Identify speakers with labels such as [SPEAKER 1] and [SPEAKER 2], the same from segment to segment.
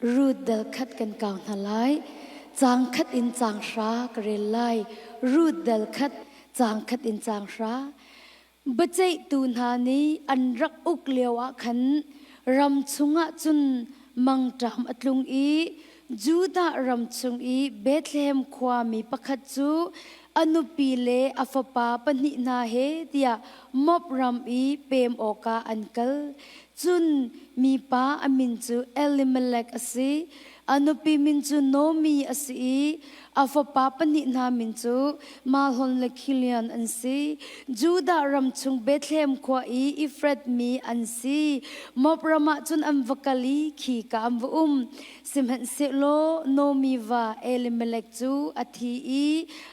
[SPEAKER 1] Ruth dal khat kan kau hna lai. Caang khat in caang hra ka rel lai. Ruth dal khat, caang khat in caang hra. Biaceihtu hna nih an rak uk lioah khan ram chungah cun mangṭam a tlung i Judah ram chung i Bethlehem khuami pakhat cu a nupi le a fapa pahnih hna he tiah Moab ram i pem awkah an kal. Cun mipa a min cu Elimelek a si, a nupi min cu Naomi a si i a fapa pahnih hna min cu Mahlon le Khilion an si. Judah ram chung Bethlehem khua i Efrath mi an si. Moab ram ah cun an va kal i khika an va um. Sihmanhsehlaw Naomi va Elimelek cu a thi i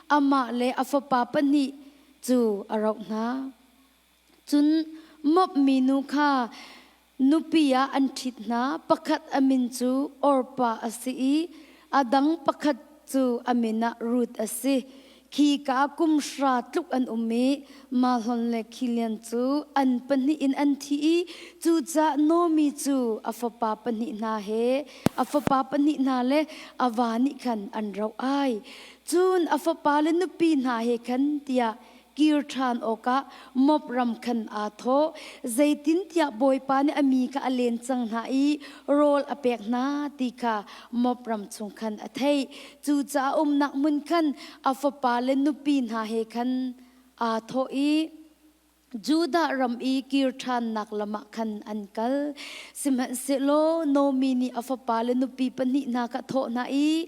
[SPEAKER 1] amah le a fapa pahnih cu a roh hna. Cun Moab minu kha nupi ah an ṭhit hna. Pakhat a min cu Orpah a si i a dang pakhat cu a min ah Ruth a si. Khika kum hra tluk an um i Mahlon le Khilian cu an pahnih in an thi i cucaah Naomi cu a fapa pahnih hna he a fapa pahnih hna le a va nih khan an roh ai. Cun a fapa le nupi hna he khan tiah kir ṭhan awkah Moab ram khan aa thawh. Zeitintiah Bawipa nih a mi kha a len cang hna i rawl a pek hna ti kha Moab ram chung khan a theih. Cucaah umnak hmun khan a fapa le nupi hna he khan aa thawh i Judah ram i kir ṭhannak lam ah khan an kal. Sihmanhsehlaw Naomi nih a fapa le nupi pahnih hna kha a thawh hna i,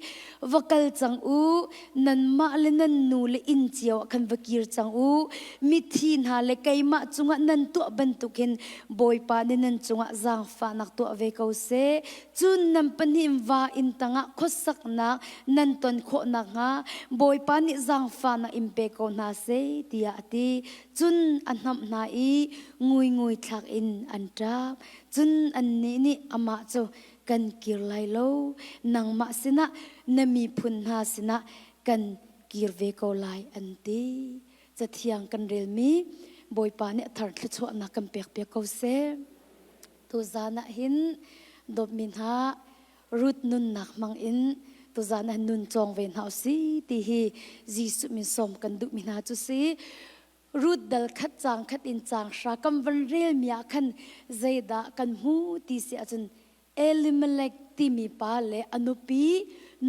[SPEAKER 1] Va kal cang u, nanmah le nan nu le inn cio ah khan va kir cang u. Mithi hna le keimah cungah nan tuah bantukin Bawipa nih nan cungah zaangfahnak tuah ve ko seh. Cun nan pahnih in va inn tangah khuasaknak nan ton khawh nakhnga Bawipa nih zaangfahnak in pe ko hna seh, tiah a ti. Cun a hnamh hna i nguingui thlak in an ṭap. Cun annih nih amah cu kan kir lai lo, nangmah sinah na miphun hna sinah kan kir ve ko lai an ti. Cathiang kan relmi Bawipa nih a thar thluachuahnak kan pekpiak ko seh. Tuzan ah hin dawtmi hna Ruth nunnak hmang in tuzan ah nun cawng ve hna usih ti hi Jesuh min sawm kan duhmi hna cu si. Ruth dal khat caang khat in caang hra kan van relmi ah khan zeidah kan hmu ti si ahcun Elimelech timi pa le a nupi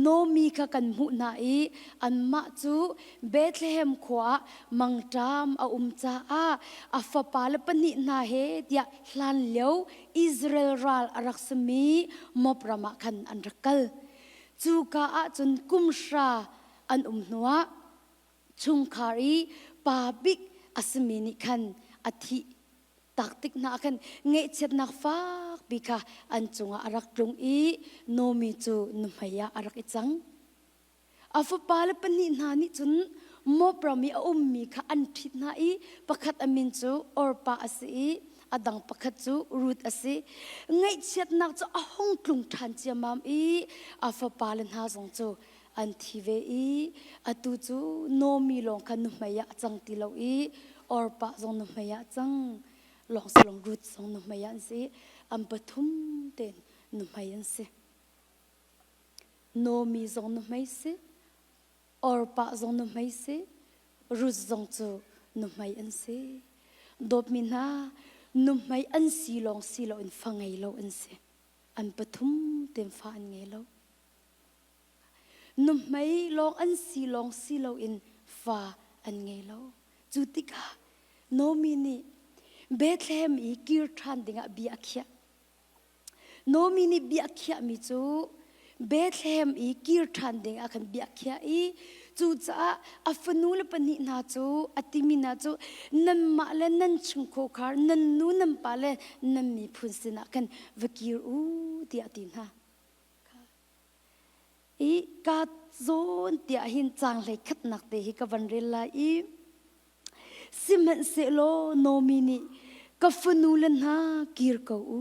[SPEAKER 1] Naomi kha kan hmuh hna i anmah cu Bethlehem khua ah mangṭam a um caah a fapa le pahnih hna he tiah hlanlio Israel ral a rak simi Moab ram ah khan an rak kal. Cuka ah cun kum hra an um hnuah chungkhar i pa bik a simi nih khan a thih tak tik hna ah khan ngaihchiatnak fakpi kha an cungah a rak tlung i Naomi cu nuhmei ah a rak i cang. A fapa le pahnih hna nih cun Moab ram i a ummi kha an ṭhit hna i pakhat a min cu Orpah a si i a dang pakhat cu Ruth a si. Ngaihchiatnak cu a hung tlung ṭhan ciammam i a fapa le hna zong cu an thi ve i atu cu Naomi lawng kha nuhmei ah a cang ti lo i Orpah zong nuhmei ah a cang lawng si lawng Ruth zong nuhmei ah an si an pathum tein nuhmei an si Naomi zong nuhmei si Orpah zong nuhmei si Ruth zong cu nuhmei an si dawtmi hna nuhmei an si lawng si loin fa ngei lo an si an pathum tein fa an ngei lo Nuhmei lawng an si lawng si loin fa an ngei lo. Cu tikah Naomi nih Bethlehem i kir ṭhan dingah bia a khiah. Naomi nih bia a khiahmi cu Bethlehem i kir ṭhan dingah khan bia a khiah i cucaah a fanu le pahnih hna cu a timi hna cu nanmah le nan chungkhar nan nu nan pa le nan miphun sinah khan va kir u tiah a ti hna. I ka zawn tiah hin caang hlei khatnak te hi ka van rel lai i sihmanhsehlaw Naomi nih ka fanu le hna kir ko u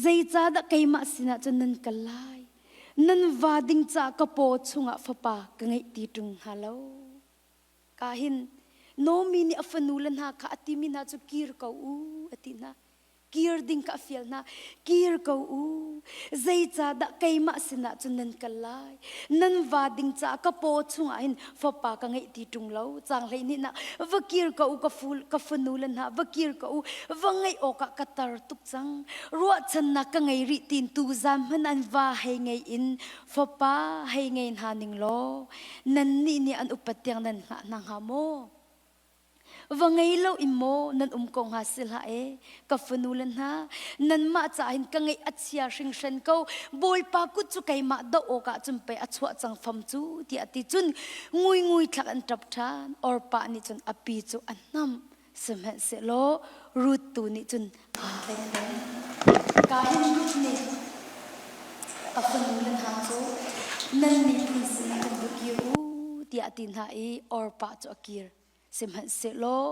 [SPEAKER 1] zeicahdah keimah sinah cun nan kal lai nan va ding caah ka paw chungah fapa ka ngeih ti ṭung hnga lo ka hin Naomi nih a fanu le hna kha a timi hna cu kir ko u a ti hna kir ding kha a fial hna kir ko u. Zeicahdah keimah sinah cun nan kal lai? Nan va ding caah ka paw chungah hin fapa ka ngeih ti ṭung lo. Caang 12 nak va kir ko u ka fu ka fanu le hna va kir ko u va ngeih awkah ka tar tuk cang. Ruahchannak ka ngei rih tiin tuzan hmanh an va hei ngei in fapa hei ngei hna ning law nannih nih an upat tiang nan hngah hna hnga maw? Va ngei lo in maw nan um ko hnga si hlah e ka fanu le hna nanmah caah hin ka ngeih a chia hringhran ko Bawipa kut cu keimah doh awkah cun pei a chuah cang fam cu tiah a ti cun nguingui thlak an ṭap ṭhan Orpah nih cun a pi cu a hnamh sihmanhsehlaw Ruth tu nih cun aa tlaih peng ka hin Ruth nih a fanu le hna cu nan miphun sinah kan va kir u tiah a ti hna i Orpah cu a kir Sihmanhsehlaw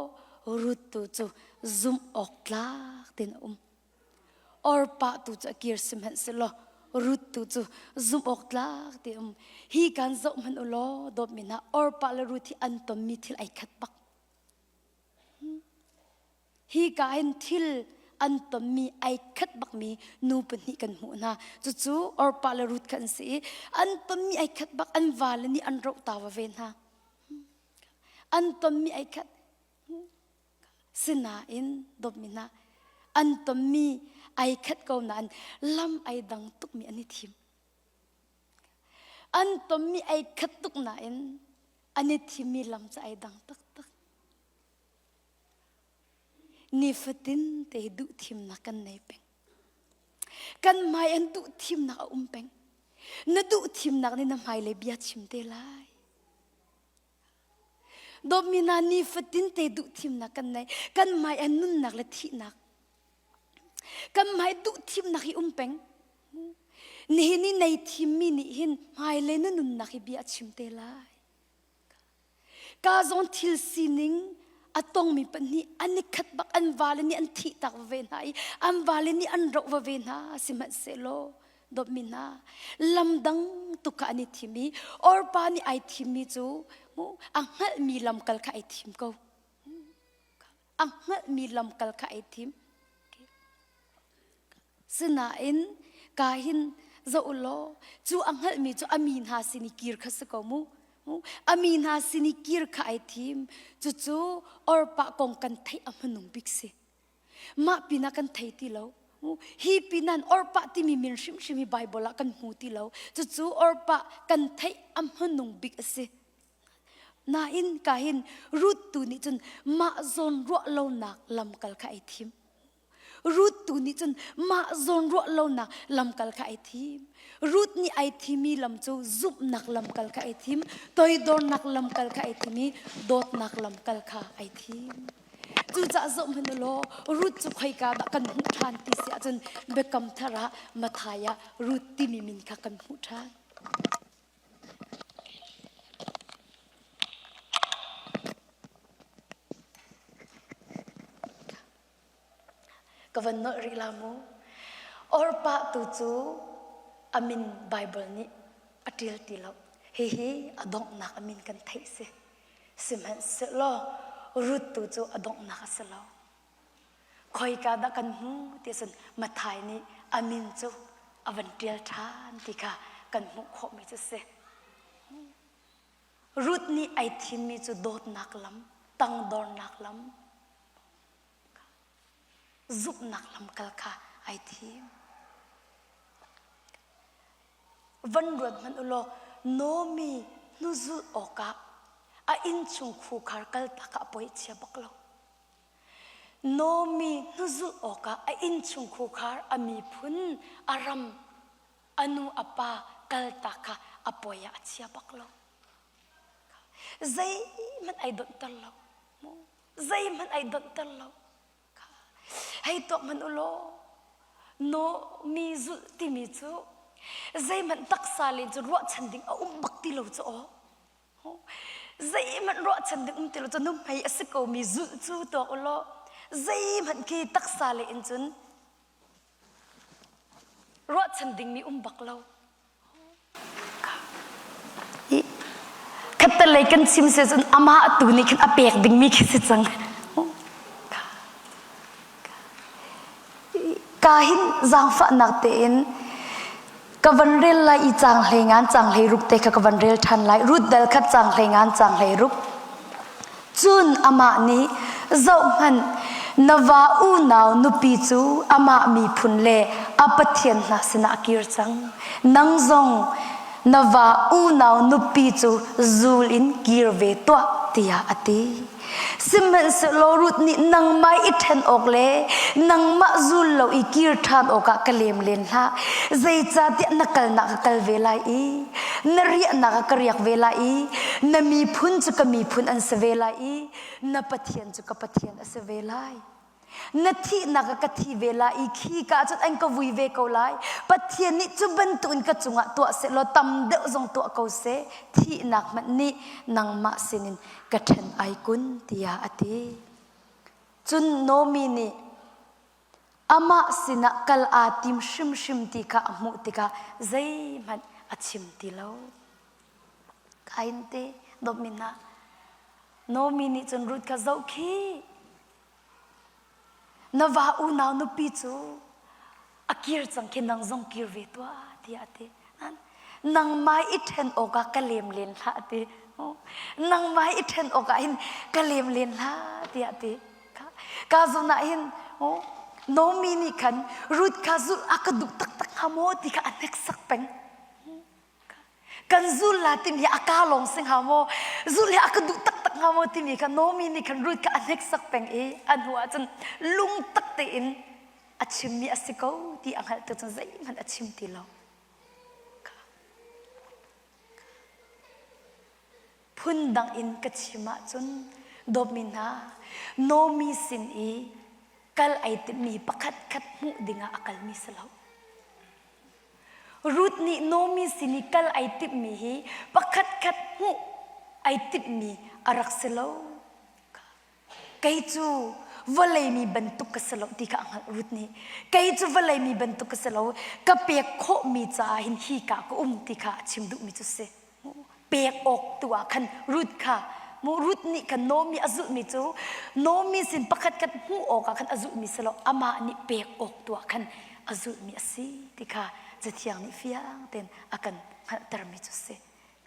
[SPEAKER 1] Ruth tu cu zumh awk tlak tein a um. Orpah tu cu a kir sihmanhsehlaw Ruth tu cu zumh awk tlak tein a um. Hi kan zoh hmanh u law dawtmi hna Orpah le Ruth hi an tonmi thil ai khat bak. Hi ka hin thil an tonmi ai khat bakmi nu pahnih kan hmuh hna. Cucu Orpah le Ruth kha an si i an tonmi ai khat bak an vale nih an roh ta ve hna. An tonmi ai khat. Sinain dawtmi hna an tonmi ai khat ko nain lam ai dang tukmi an i thim. An tonmi ai khat tuk nain an i thimmi lam cu ai dang taktak. Nifatin te duh thimnak kan nei peng. Kan hmai an duh thimnak a um peng. Na duh thimnak nih na hmailei bia chim te lai. Dawtmi hna nifatin te duh thimnak kan nei. Kan hmai an nunnak le thihnak. Kan hmai duh thimnak hi um peng. Nihin i nei thimmi nih hin hmailei na nunnak hi bia a chim te lai. Ka zong thil sining a tongmi pahnih an i khat bak an vale nih an thih tak ve hna i an vale nih an roh va ve hna sihmanhsehlaw dawtmi hna lam dang tuk kha an i thim i Orpa nih ai thimmi cu a hngalhmi lamkal kha ai thim ko a hngalhmi lamkal kha ai thim Sinain ka hin zoh u law cu a hngalhmi cu a mi hna sin i kir kha si ko mu. A mi hna sin i kir kha ai thim. Cucu Orpah kong kan theih a hmanung bik si. Mah pinah kan thei ti lo. Hi pinan Orpah timi min hrimhrim hi Bible ah kan hmu ti lo. Cucu Orpah kan theih a hmanung bik a si. Nain ka hin Ruth tu nih cun mah zawn ruah lonak lamkal kha ai thim. Ruth tu nih cun mah zawn ruah lonak lamkal kha ai thim. Ruth nih ai thimmi lam cu zumhnak lamkal kha ai thim, toidornak lamkal kha ai thim i dawtnak lamkal kha ai thim. Cucaah zoh hmanh u law Ruth cu khoika dah kan hmuh ṭhan ti si ahcun Biakam Thar ah Matthai ah Ruth timi min kha kan hmuh ṭhan. Ka van nolh rih la mu. Orpah tu cu a min Bible nih a ṭial ti lo. Hihi a donghnak a min kan theih si. Sihmanhsehlaw Ruth tu cu a donghnak a si lo. Khoika dah kan hmu ti cun Matthai nih a min cu a van ṭial ṭhan ti kha kan hmuh khawhmi cu si. Ruth nih ai thimmi cu dawtnak lam, tangdornak lam, zumhnak lamkal kha ai thim. Van ruat hmanh u law Naomi hnuzulh awkah a innchung khukhar kaltak kha a poi chia bak lo. Naomi hnuzulh awkah a innchung khukhar a miphun a ram a nu a pa kaltak kha a poi ah a chia bak lo. Zeihmanh ai donhter lo. Zeihmanh ai donhter lo. Hei tuak hmanh u law no mi zulh timi cu zeihmanh taksa len cu ruahchan ding a um bak ti lo cu aw. Zeihmanh ruahchan ding um ti lo cu nuhmei a si ko mi zulh cu tuak u law zeihmanh khi taksa le in cun ruahchan dingmi um bak lo. Khattelei kan chim si cun amah tu nih khin a pek dingmi khi si cang. Ka hin zaangfahnak tein. Ka van rel lai i caang hlei ngan caang hlei ruk te kha ka van rel ṭhan lai. Ruth dal khat caang hlei ngan caang hlei ruk. Cun amah nih, Zohhmanh, na va unau nupi cu amah miphun le a pathian hna sinah a kir cang. Nang zong na va unau nupi cu zul in kir ve tuah, tiah a ti. Sihmanhsehlaw Ruth nih nangmah i ṭhen awk le nangmah zul lo i kir ṭhan awkah ka lem len hlah. Zeicahtiah na kalnak ka kal ve lai i na riahnak ah ka riak ve lai i na miphun cu ka miphun an si ve lai i na Pathian cu ka Pathian a si ve lai. Na thihnak ah ka thi ve lai i khi ka cun an ka vui ve ko lai. Pathian nih cu bantukin ka cungah tuah seh law tam deuh zong tuah ko seh. Thihnak hmanh nih nangmah sinin ka ṭhen ai kun tiah a ti. Cun Naomi nih amah sinah kal aa tim hrimhrim ti kha a hmuh tikah zeihmanh a chim ti lo. Kain te dawtmi hna, Naomi nih cun Ruth kha zoh khih. Na va unau nupi cu a kir cang khi nang zong kir ve tuah tiah a ti. Nangmah i ṭhen awkah ka lem len hlah a ti. Nangmah i ṭhen awkah hin ka lem len hlah tiah a ti. Ka zawn ah hin Naomi nih khan Ruth kha zulh a ka duh taktak hnga maw ti kha a hneksak peng. Kan zul la timi hi a ka lawng si hnga maw? Zul hi a ka duh taktak hnga maw timi kha Naomi nih khan Ruth kha a hneksak peng i a hnu ah cun lungtak tein a chimmi a si ko ti a hngalh tu cun zeihmanh a chim ti lo. Phundang in ka chim ahcun dawtmi hna Naomi sin i kal ai timmi pakhat khat hmuh dingah a kalmi si lo. Ruth nih Naomi sin i kal ai timhmi hi pakhatkhat hmuh ai timhmi a rak si lo. Kei cu vawlei mi bantuk ka si lo ti kha a hngalh Ruth nih. Kei cu vawlei mi bantuk ka si lo. Ka pek khawhmi caah hin hi ka ka um ti kha a chim duhmi cu si. Pek awk tu ah khan Ruth kha mu Ruth nih khan Naomi a zulhmi cu Naomi sin pakhat khat hmuh awk ah khan a zulhmi si lo amah nih pek awk tu ah khan a zulhmi a si ti kha Cathiang nih fiang tein a kan hngalhtermi cu si.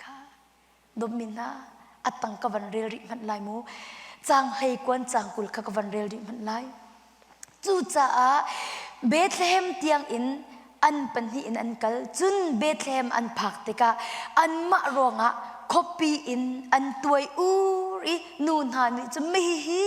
[SPEAKER 1] Kha dawtmi hna a tang ka van rel rih hmanh lai mu. Caang hlei kuan caang 20 kha ka van rel rih hmanh lai. Cucaah Bethlehem tiangin an pahnih in an kal. Cun Bethlehem an phak tikah anmah ruangah khuapi in an tuai ur i nu hna nih cun hihi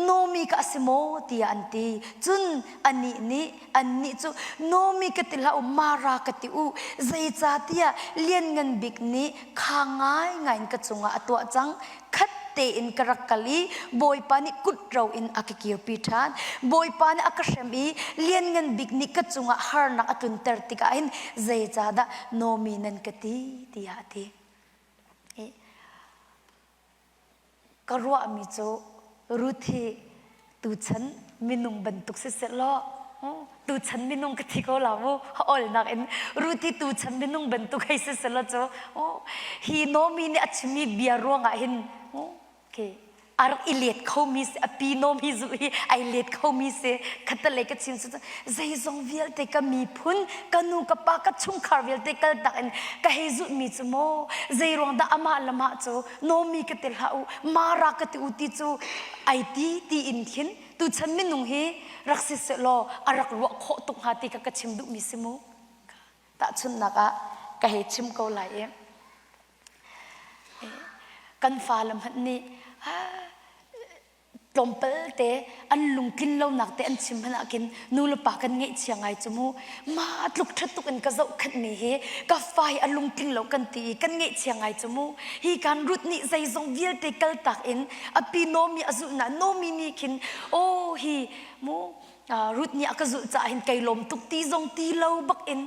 [SPEAKER 1] Naomi ka a si maw tiah an ti. Cun anih nih annih cu Naomi ka ti hlah u Mara ka ti u zeicahtiah Lianngan Bik nih kha ngaingai in ka cungah a tuah cang khat tein ka rak kal i Bawipa nih kutro in a ka kirpi ṭhan. Bawipa nih a ka hrem i Lianngan Bik nih ka cungah harnak a tlunter tikah hin zeicahdah Naomi nan ka ti tiah a ti. Ka ruahmi cu Ruth hi tuchan minung bantuk siseh law tuchan minung ka thi ko la mu olnak in Ruth hi tuchan minung bantuk hei siseh law cu hi Naomi nih a chimmi bia ruangah hin okay a rak i let khomi si a pi Naomi zu hi ai let khomi si khatalei ka chim cu zeizong vialte ka miphun ka nu ka pa ka chungkhar vialte kal tak in ka hei zulhmi cu maw zei ruang dah amah le mah cu Naomi ka ti hlah u Mara ka ti u ti cu ai ti ti in khin tuchan minung hi rak si sehlaw a rak ruah khawh tuk hnga ti kha ka chim duhmi si mu tahchunhnak ah ka hei chim ko lai i kan fale hmanh nih tlawmpal te an lungtlin lonak te an chim hmanh ah khin nu le pa kan ngeihchia ngai cu mu ma tluk ṭhat tuk in ka zohkhenhmi hi ka fa hi a lungtling lo kan ti i kan ngeihchia ngai cu mu hi kan Ruth nih zeizong vialte kaltak in a pi Naomi a zulh na Naomi nih khin aw hi mu Ruth nih a ka zulh caah hin kai lawm tuk ti zong ti lo bak in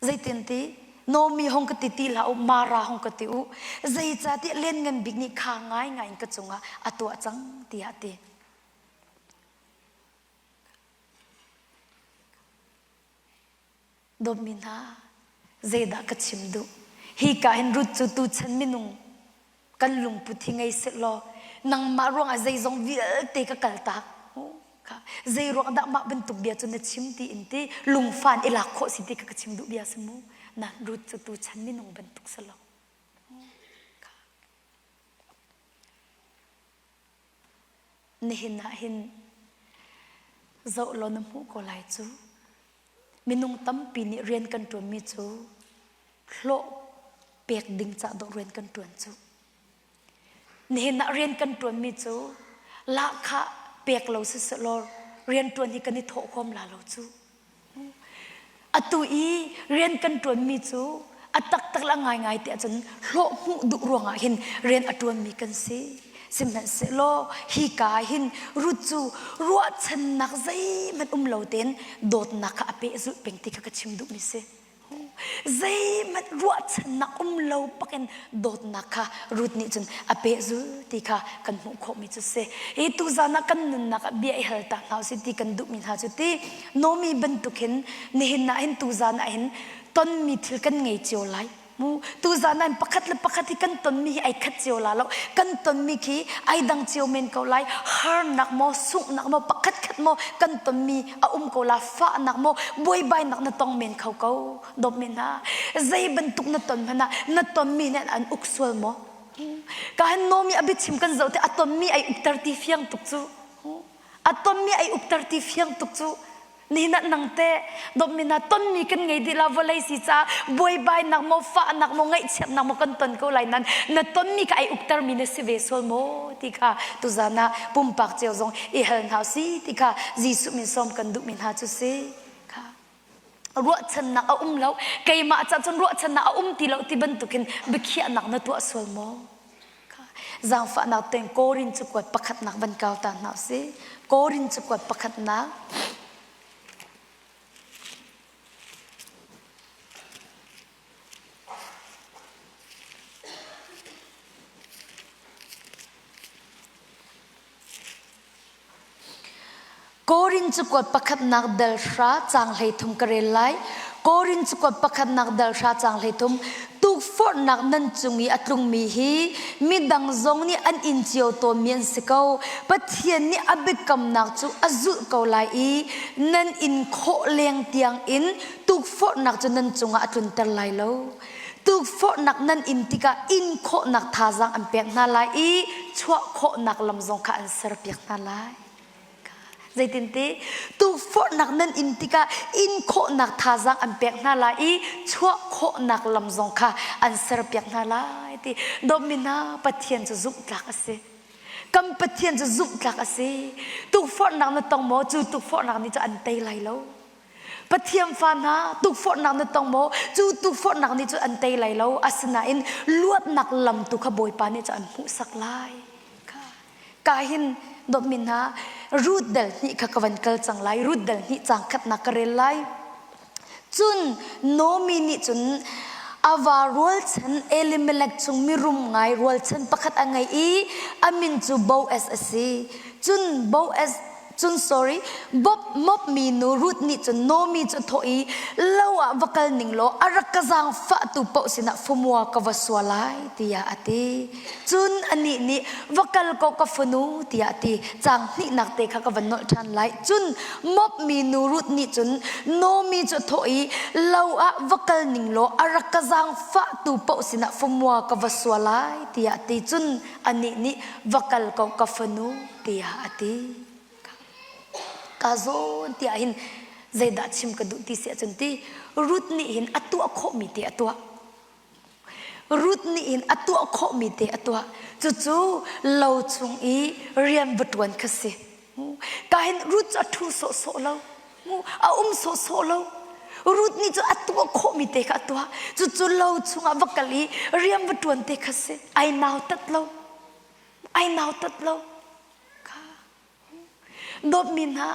[SPEAKER 1] Zeitin ti? Naomi hong ka ti ti hlah u, Mara hong ka ti u. Zeicahtiah Lianngan Bik nih kha ngaingai in ka cungah a tuah cang tiah a ti. Dawtmi hna, zeidah ka chim duh? Hi ka hin Ruth cu tuchan minung kan lungput hi ngei sehlaw nangmah ruangah zeizong vialte ka kaltak. Kha zei ruang dah mah bantuk bia cu na chim ti in ti lungfan i lak khawh si ti kha ka chim duh bia si mu. Na Ruth cu tu chan minung bantuk si lo. Nihin ah hin zoh law na hmuh ko lai cu. Minung tampi nih rian kan ṭuanmi cu hlawh pek ding cah dawh rian kan ṭuan cu. Nihin ah rian kan ṭuanmi cu lahkhah pek lo siselaw rianṭuan hi kan i thawh huam la lo cu. Atu i rian kan ṭuanmi cu a taktak le a ngaingai ti ahcun hlawh hmuh duh ruangah hin rian a ṭuanmi kan si. Sihmanhsehlaw hika ah hin Ruth cu ruahchannak zeihmanh um lo tein dawtnak kha a pehzulh peng ti kha ka chim duhmi si. Zeihmanh ruahchannak um lo bakin dawtnak kha Ruth nih cun a pehzul ti kha kan hmuh khawhmi cu si. Hi tuzan ah kan nunnak ah bia i hal ta hna usih ti kan duhmi hna cu ti Nomi bantuk hin nihin ah hin tuzan ah hin tonmi thil kan ngei cio lai. Mu tuzan ah hin pakhat le pakhat hi kan tonmi hi ai khat cio la lo. Kan tonmi khi ai dang cio men ko lai. Harnak maw, sunghnak maw, pakhat khat maw kan tonmi a um ko la. Fahnak maw, buaibainak na tong men kho ko. Dawt men hna. Zei bantuk na ton hmanh ah na tonmi nih an uk sual maw? Ka han nomi a biachim kan zoh te a tonmi ai ukter ti fiang tuk cu. A tonmi ai ukter ti fiang tuk cu. Nihin ah nang teh dawtmi hna tonmi kan ngei dih la vawlei si caah buaibainak maw fahnak maw ngaihchiatnak maw kan ton ko lai nan na tonmi kha ai uktermi na si ve sual maw ti kha tuzan ah pumpak cio zong i hal hna si ti kha Jesuh min sawm kan duhmi hna cu si kha ruahchannak a um lo keimah ca cun ruahchannak a um ti lo ti bantukin biakhiahnak na tuah sual maw Zaangfahnak tein Korin cakuat pakhatnak van kau ta hna usih. Korin cakuat pakhatnak. Korin cakuat pakhatnak dal hra caang 13 ka rel lai. Korin cakuat pakhatnak dal hra caang 13 tukforhnak nan cung i a tlungmi hi midang zong nih an in cio tawnmi an si ko. Pathian nih a biakamnak cu a zulh ko lai i nan in khawh leng tiang in tukforhnak cu nan cungah a tlunter lai lo. Tukforhnak nan in tikah in khawhnak thazaang an pek hna lai i chuah khawhnak lam zong kha an serpiak hna lai. Zeitinti tukforhnak nan in tikah in khawhnak thazaang an pek hna lai i chuah khawhnak lam zong kha an serpiak hna lai ti dawtmi hna Pathian cu zumhtlak a si. Kan Pathian cu zumhtlak a si. Tukforhnak na tong maw? Cu tukforhnak nih cu an tei lai lo. Pathian fa hna tukforhnak na tong maw? Cu tukforhnak nih cun an tei lai lo. Asinain luatnak lam tu kha Bawipa nih cun an hmuhsak lai. Ka hin dawtmi hna Ruth dal hnih kha ka van kal cang lai. Ruth dal hnih caang khatnak ka rel lai. Cun Naomi nih cun a va rualchan Elimelech chung mirum ngai rualchan pakhat a ngei i a min cu Boaz a si. Cun Boaz Cun sorry, Bob mopmi nu Ruth nih cun Naomi cu a thawh i lo ah va kal ning law a rak ka zaangfahtu paoh sinah famua ka va sua lai tiah a ti. Cun anih nih va kal ko ka fanu tiah a ti. Caang hnihnak te kha ka van nolh ṭhan lai. Cun mopmi nu Ruth nih cun Naomi cu a thawh i lo ah va kal ning law a rak ka zaangfahtu paoh sinah famua ka va sua lai tiah a ti. Cun anih nih va kal ko ka fanu tiah a ti. Ka zawn tiah hin zeidah chim ka duh ti si ahcun ti Ruth nih hin a tuah khawhmi te a tuah. Ruth nih hin a tuah khawhmi te a tuah. Cucu lo chung i rian va ṭuan kha si. Ka hin Ruth cu a ṭhu sawhsawh lo. A um sawhsawh lo. Ruth nih cu a tuah khawhmi te kha a tuah. Cucu lo chungah va kal i rian va ṭuan te kha si. Ai nautat lo. Ai nautat lo. Kha. Dawtmi hna,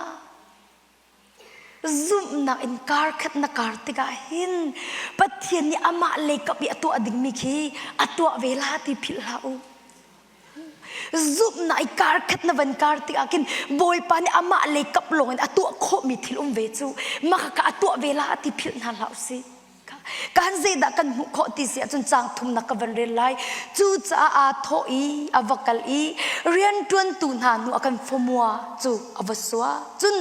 [SPEAKER 1] zumhnak in kar khat na kar tikah hin Pathian nih amah lei kap i a tuah dingmi khi a tuah ve la ti philh hlah u. Zumhnak i kar khat na van kar tikah khin Bawipa nih amah lei kap lawng in a tuah khawhmi thil um ve cu mah kha a tuah ve la ti philh hna hlah usih. Kan zeidah kan hmuh khawh ti si ahcun caang thumnak ka van rel lai. Cucaah aa thawh i a va kal i rianṭuantu hna hnu a kan famua cu a va sua. Cun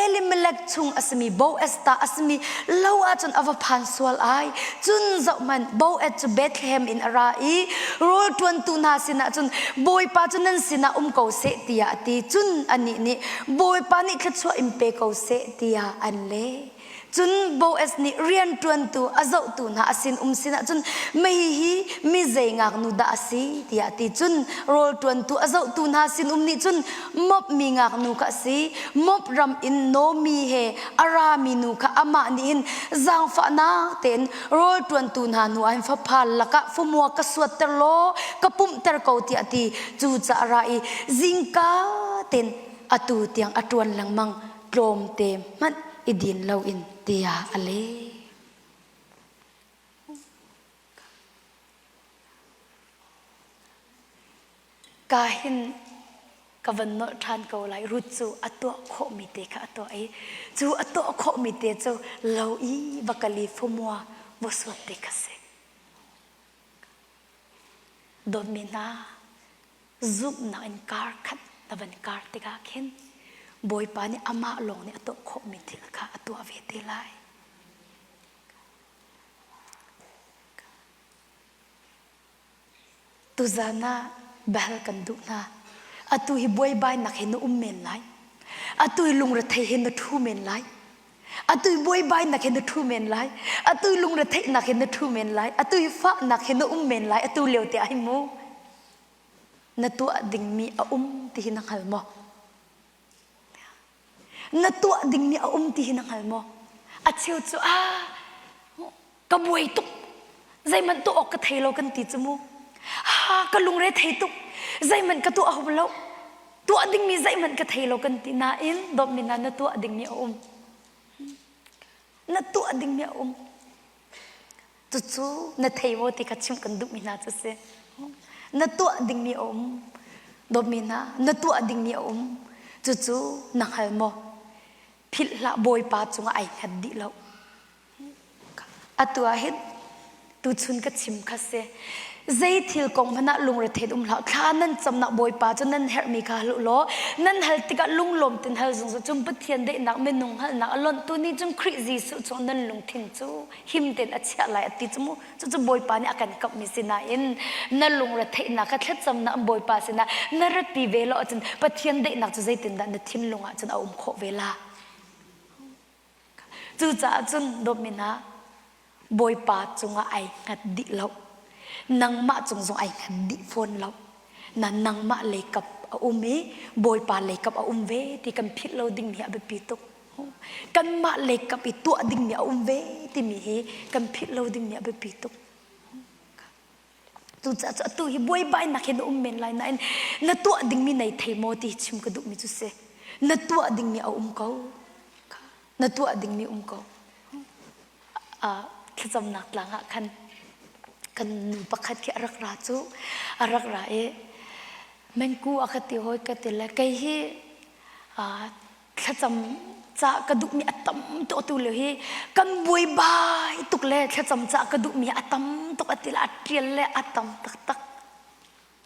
[SPEAKER 1] Elimelech chung a simi Boaz ta a simi lo ahcun a va phan sual ai. Cun zohhmanh Boaz cu Bethlehem in a ra i rawl ṭuantu hna sinah cun Bawipa cu nan sinah um ko seh tiah a ti. Cun anih nih Bawipa nih thluachuah in pe ko seh tiah an leh. Cun Boaz nih rianṭuantu a zohtu hna a sinum sinah cun mei hi mi zei ngaknu dah a si tiah a ti. Cun rawlṭuantu a zohtu hna sinum nih cun Moab mi ngaknu kha a si. Moab ram in Naomi he a rami nu kha amah nih hin zaangfahnak tein rawlṭuantu hna hnu ah hin fapa lakah famua ka suatter law ka pumhter ko tiah a ti. Cucaah a ra i zingka tein atu tiang a ṭuan lengmang. Tlawmte hmanh i din loin tiah a leh. Ka hin ka van nolh ṭhan ko lai. Ruth cu a tuah khawhmi te kha a tuah i cu a tuah khawhmi te cu lo i va kal i famua va suat te kha si. Dawtmi hna, zumhnak in kar khat na van kar tikah khin Bawipa nih amah lawng nih a tuah khawhmi thil kha a tuah ve te lai. Tuzan ah biahal kan duh hna. Atu hi buaibainak he na um men lai. Atu hi lungrethei he na ṭhu men lai. Atu i buaibainak he na ṭhu men lai. Atu i lungretheihnak he na ṭhu men lai. Atu i fahnak he na um men lai. Atu lio te ah hi mu. Na tuah dingmi a um ti hi na hngal maw? Na tuah dingmi a um ti hi na hngal maw? A cheu cu ah ka buai tuk zeihmanh tuah awk ka thei lo kan ti cu mu ha ka lungre thei tuk zeihmanh ka tuah hum lo tuah dingmi zeihmanh ka thei lo kan ti nain dawtmi hna na tuah dingmi a um na tuah dingmi a um cucu na thei maw ti kha chimh kan duhmi hna cu si na tuah dingmi a um dawtmi hna na tuah dingmi a um cucu na hngal maw philh hlah bawipa cungah ai hngat dih lo Atu ah hin tuchun ka chim kha si. Zei thil kong hmanh ah lungrethei um hlah. Thla nan camnak Bawipa cu nan herhmi kha hal u law nan hal tikah lunglawm ten hal zungzal cun Pathian daihnak minung hngalhnak a lonhtu nih cun Khrih Jesuh chung nan lungthin cu him tein a chiah lai a ti cu mu. Cucu Bawipa nih a kan kamhmi si nain na lungretheihnak kha thlacamnak Bawipa sinah na ratpi ve lo ahcun Pathian daihnak cu zeitindah na thinlung ah cun a um khawh ve la? Cucaah cun dawtmi hna, Bawipa cungah ai hngat dih lo. Nangmah cung zong ai hngat dih fawn lo. Na nangmah leikap a um i Bawipa leikap a um ve ti kan philh lo dingmi hi a biapi tuk. Kanmah leikap i tuah dingmi a um ve timi hi kan philh lo dingmi a biapi tuk. Cucaah cu atu hi buaibainak hi na um men lai nain na tuah dingmi nei thei maw ti chim ka duhmi cu si. Na tuah dingmi a um ko. Na tuah dingmi um ko. Thlacamnak tlang ah khan kan nu pakhat khi a rak ra cu a rak ra i mengku a ka ti hawi ka ti le kei hi thlacam ca ka duhmi a tam tuk atu lio hi kan buaibai tuk le thlacam ca ka duhmi a tam tuk a ti le a ṭial le a tam taktak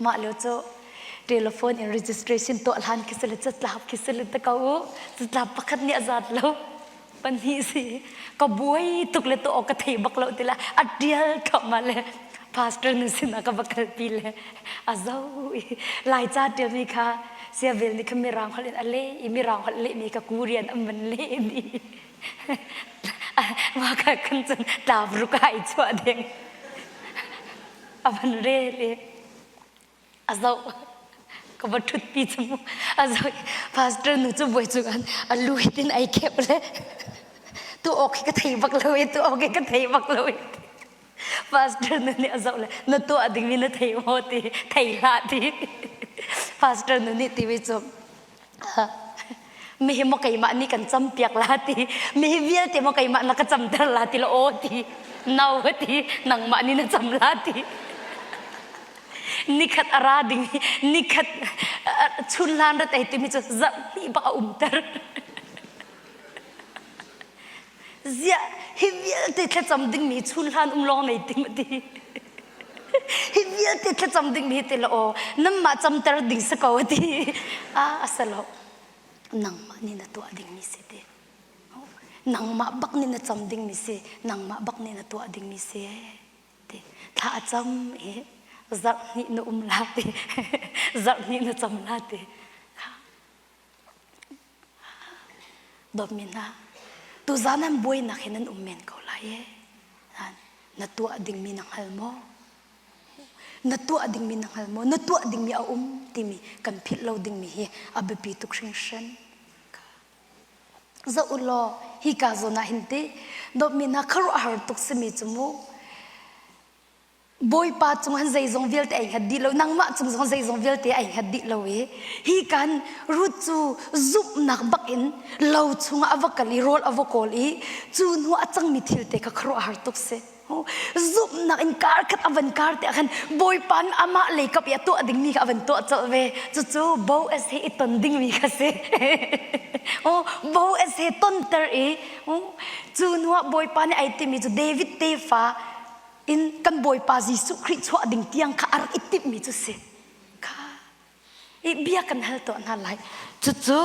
[SPEAKER 1] mah lio cu telephone in registration tuah hlan khi si le catlap khi si le te ko u catlap pakhat nih a zat lo pahnih si ka buai tuk le tuah awk ka thei bak lo ti le a ṭial thluahmah le pastor nu sinah ka va kalpi le a zo i laica ṭialmi kha siavel nih khan mirang holh in a leh i mirang holh lehmi kha Korean an van leh dih mah kha khan cun tlavruk ah i chuah ding a van rel i a zoh ka va ṭhutpi cu mu a zoh pastor nu cu buai cung an a lu hitin ai khep le tu awk hi ka thei bak lo i tu awk hi ka thei bak lo i Pastor nu nih a zoh le na tuah dingmi na thei maw ti thei hlah ti pastor nu nih ti cu mihi maw keimah nih kan campiak la ti mihi vialte maw keimah na ka camter la ti la aw ti no ti nangmah nih na cam la ti nikhat a ra ding nikhat chun hlan rat ei timi cu zarh hnih bak a umter. Ziah hi vialte thlacam dingmi chun hlan um lawng nei tim ati. Hi vialte thlacam dingmi hi ti la aw nanmah camter ding si ko ati. Ah asalo nangmah nih na tuah dingmi si ti. Nangmah bak nih na cam dingmi si nangmah bak nih na tuah dingmi si ti. Thla a cam i zarh hnih na um la ti. Zarh hnih na cam la ti. Dawtmi hna, tuzaan an buainak hi nan um men ko lai ee. Na tuah dingmi na hngal maw? Na tuah dingmi na hngal maw? Na tuah dingmi a um timi kan philh lo dingmi hi a biapi tuk hringhran. Zoh u law hika zawn ah hin ti dawtmi hna khuaruahhar tuk simi cu mu Bawipa cung han zeizong vialte ai hngat dih lo nangmah cung zong zeizong vialte ai hngat dih lo i hi kan Ruth cu zumhnak bak in lo chungah a va kal i rawl a va kawl i cu hnu a cangmi thil te kha khuaruahhar tuk si zumhnak in kar khat a van kar te ah khan Bawipa nih amah lei kap i a tuah dingmi kha a van tuah colh ve cucu Boaz he i ton dingmi kha si Boaz he tonter i cu hnu ah Bawipa nih ai timi cu David tefa in kan Bawipa Jesuh Khrih chuah ding tiang kha a rak i timhmi cu si. Kha i bia kan hal tuah hna lai. Cucu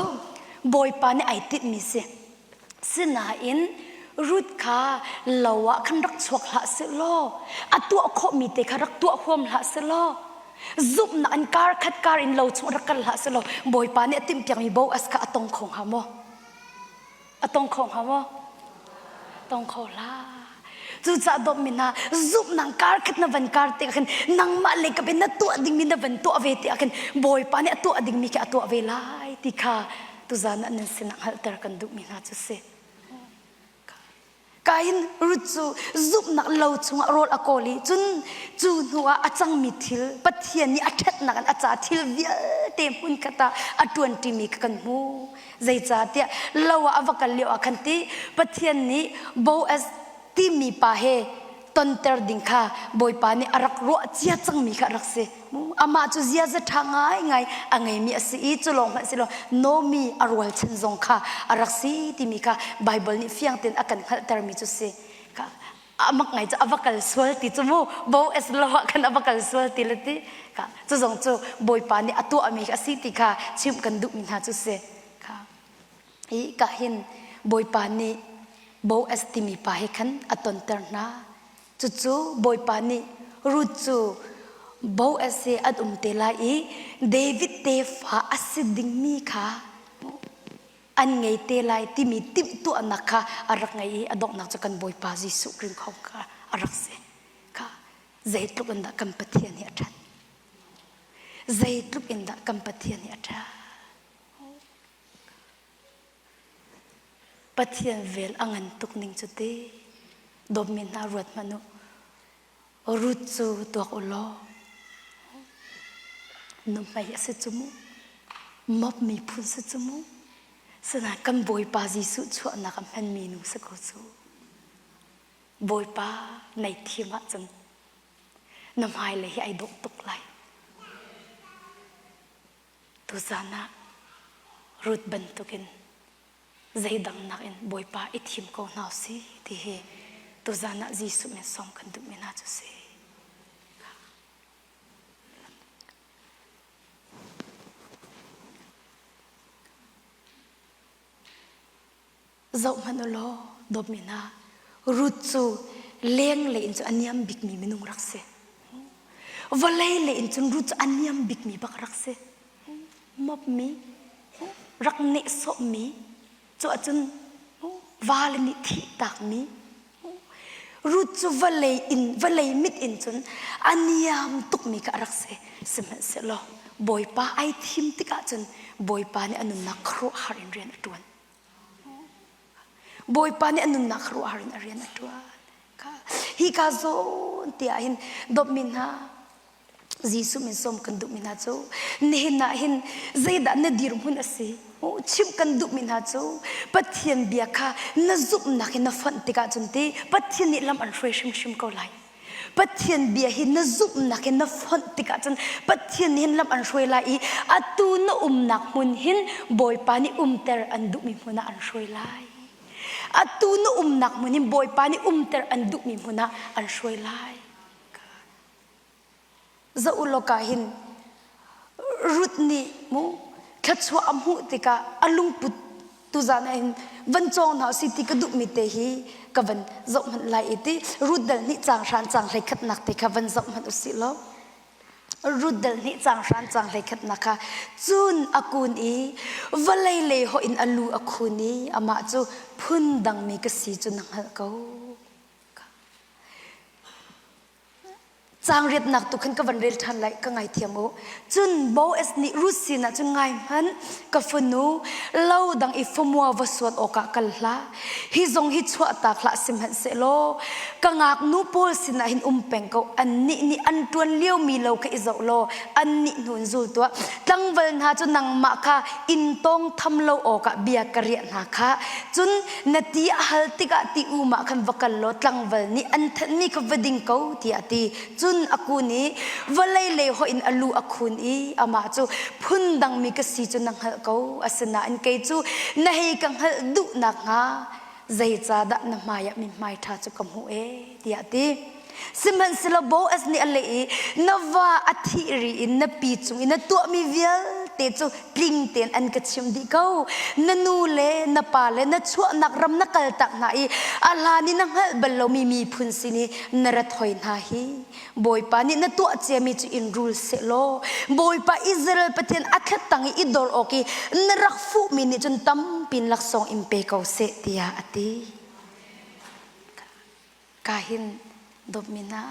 [SPEAKER 1] Bawipa nih ai timhmi si. Sinain Ruth kha lo ah khan rak chuak hlah seh law a tuah khawhmi te kha rak tuah huam hlah seh law zumhnak in kar khat kar in lo chung rak kal hlah seh law Bawipa nih a timhpiakmi Boaz kha a tong kho hnga maw? A tong kho hnga maw? Tong kho hlah. Cucaah dawtmi hna, zumhnak kar khat na van kar tikah khin nangmah lei kap in na tuah dingmi na van tuah ve tikah khin Bawipa nih a tuah dingmi khi a tuah ve lai ti kha tuzan ah nan sinah hngalhter kan duhmi hna cu si. Kain Ruth cu zumhnak lo chungah rawl a kawl i cun cu hnuah a cangmi thil Pathian nih a ṭhatnak in a ca thil vialte hmunkhat ah a ṭuanṭimi kha kan hmu. Zeicahtiah lo ah a va kal lio ah khan ti Pathian nih Boaz timi pa he tonter ding kha Bawipa nih a rak ruah cia cangmi kha a rak si. Amah cu ziaza ṭha ngaingai a ngeimi a si i cu lawng hmanh si lo Nomi a rualchan zong kha a rak si timi kha Baibal nih fiang tein a kan hngalhtermi cu si. Amak ngai cu a va kal sual ti cu mu Boaz lo ah khan a va kal sual ti le ti kha cu zong cu Bawipa nih a tuahmi a si ti kha chimh kan duhmi hna cu si. Kha hi ka hin Bawipa nih Boaz timi pa he khan a tonter hna. Cucu Bawipa nih Ruth cu Boaz he an um te lai i David tefa a si dingmi kha an ngei te lai timi timhtuahnak kha a rak ngei i a donghnak cu kan Bawipa Jesuh Khrih kha a rak si. Kha zeitluk in dah kan Pathian hi a ṭhat. Zeitluk in dah kan Pathian hi a ṭhat. Pathian vel a ngan tuk ning cu ti dawtmi hna ruat hmanh u. Ruth cu tuak u law nuhmei a si cu mu mop miphun si cu mu sinain kan Bawipa Jesuh chuahnak a hmanmi nu si ko cu Bawipa nei thim ahcun na hmailei hi ai dawh tuk lai Tuzan ah Ruth bantukin zeidang nakin Bawipa i thim ko hna usih ti hi tuzan ah Jesuh min sawm kan duhmi hna cu si. Zohhmanh u law dawtmi hna, Ruth cu lenglei in cu a niam bikmi minung rak si. Vawlei lei in cun Ruth cu a niam bikmi bak rak si. Mopmi, rak nehsawhmi, cu ahcun vale nih thihtakmi, Ruth cu vawlei in vawlei mit in cun a niam tukmi kha a rak si. Sihmanhsehlaw Bawipa ai thim tikah cun Bawipa nih a nunnak khuaruahhar in rian a ṭuan. Bawipa nih a nunnak khuaruahhar in a rian a ṭuan. Hi ka zawn te ah hin dawtmi hna Jesuh min sawm kan duhmi hna cu nihin ah hin zeidah na dirhmun a si chimh kan duhmi hna cu Pathian bia kha na zumhnak in na fonh tikah cun ti Pathian nih lam an hruai hrimhrim ko lai. Pathian bia hi na zumhnak in na fonh tikah cun Pathian nih hin lam an hruai lai i atu na umnak hmun hin Bawipa nih umter an duhmi hmun ah an hruai lai. Atu na umnak hmun in Bawipa nih umter an duhmi hmun ah an hruai lai. Zoh u law ka hin Ruth nih mu thluachuah a hmuh tikah a lungput tuzan ah hin van cawng hna usih ti ka duhmi te hi ka van zoh hmanh lai i ti Ruth dal nih caang hran caang hlei khatnak te kha van zoh hmanh usih law Ruth dal nih caang hran caang hlei khatnak kha cun a kun i vawlei lei hoih in a lu a khun i amah cu phun dangmi ka si cu na hngalh ko. Caang riatnak tu khan ka van rel ṭhan lai ka ngaithiam u. Cun Boaz nih Ruth sinah cun ngai hmanh ka fanu lo dang i famua va suat awkah kal hlah. Hi zong hi chuahtak hlah sihmanhsehlaw ka ngaknu pawl sinah hin um peng ko. Annih nih an ṭuan liomi lo kha i zoh law annih hnu in zul tuah. Tlangval hna cu nangmah kha inn tawng tham lo awkah bia ka riah hna kha. Cun na ti a hal tikah ti um ah khan va kal law tlangval nih an thenhmi kha va ding ko tiah a ti. Cun a kun i vawlei lei hoih in a lu a khun i amah cu phundangmi ka si cu na hngalh ko. Asinain kei cu na hei ka hngalh duh nakhnga zeicahdah na hmaiah mithmai ṭha cu ka hmuh ee tiah a ti. Sihmanhsehlaw Boaz nih a leh i na va a thih ri in na pi cung i na tuahmi vialte cu tling tein an ka chimh dih ko. Na nu le na pa le na chuahnak ram na kaltak hna i a hlan i na hngalh bal lomi miphun sin i na rat hoi hna hi Bawipa nih na tuah ciami cu in rul sehlaw Bawipa Israel Pathian a thlet tang i i dor awk i na rak fuhmi nih cun tampin laksawng in pe ko seh tiah a ti. Ka hin dawtmi hna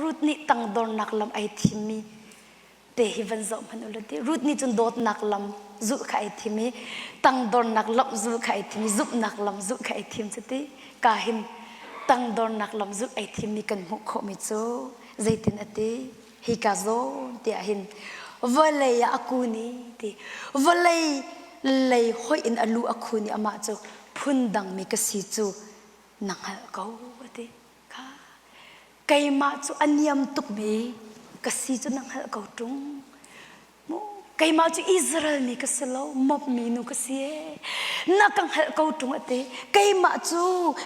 [SPEAKER 1] Ruth nih tangdornak lam ai thimmi te hi van zoh hmanh u law ti Ruth nih cun dawtnak lam zulh kha ai thim i tangdornak lam zulh kha ai thim i zumhnak lam zulh kha ai thim cu ti ka hin tangdornak lam zulh ai thimmi kan hmuh khawhmi cu zeitin a ti hi ka zawn tiah hin vawlei ah a kun i ti vawlei lei hoih in a lu a khun i amah cu phundangmi ka si cu na hngalh ko a ti kha keimah cu a niam tukmi ka si cu na hngalh ko ṭung keimah cu Israel mi ka si lo Moab mi nu ka si ee na ka hngalh ko ṭung a ti keimah cu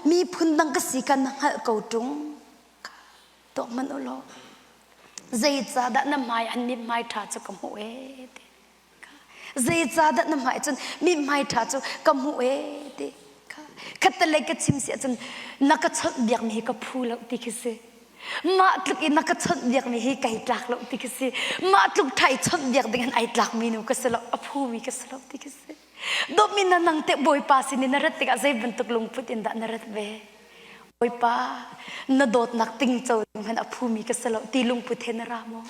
[SPEAKER 1] miphun dang ka si ka na hngalh ko ṭung tuak hmanh u law zeicahdah na hmai an mithmai ṭha cu ka hmuh ee ti Zeicahdah na hmai cun mithmai ṭha cu ka hmuh ee ti khattelei ka chim si ahcun na ka chawnh biakmi hi ka phu lo ti khi si. Mah tluk i na ka chawnh biakmi hi kai tlak lo ti khi si. Mah tluk ṭha i chawnh biak ding in ai tlakmi nu ka si lo, a phumi ka si lo ti khi si. Dawtmi na nang teh Bawipa sin i na rat tikah zei bantuk lungput in dah na rat ve? Bawipa, na dawtnak tingco ding hmanh a phumi ka si lo ti lungput he na ra maw?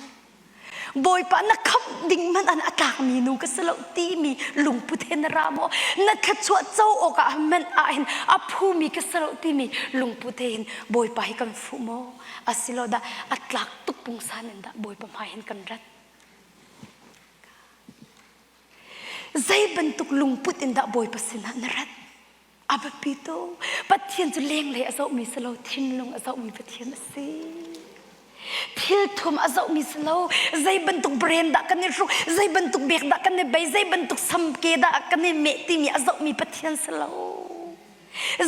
[SPEAKER 1] Bawipa na khamh ding hmanh an a tlakmi nu ka si lo timi lungput he na ra maw? Na thluachuah co awkah hmanh ah hin a phumi ka si lo timi lungput he hin Bawipa hi kan fuh maw? Asilo dah a tlak tuk pungsan in dah Bawipa hmai hin kan rat? Zei bantuk lungput in dah Bawipa sinah na rat? A biapi tuk. Pathian cu lenglei a zohmi si lo, thinlung a zohmi Pathian a si. Thil thum a zohmi si lo. Zei bantuk brand dah kan i hruk, zei bantuk bek dah kan i bei, zei bantuk samke dah kan i meh timi a zohmi Pathian si lo.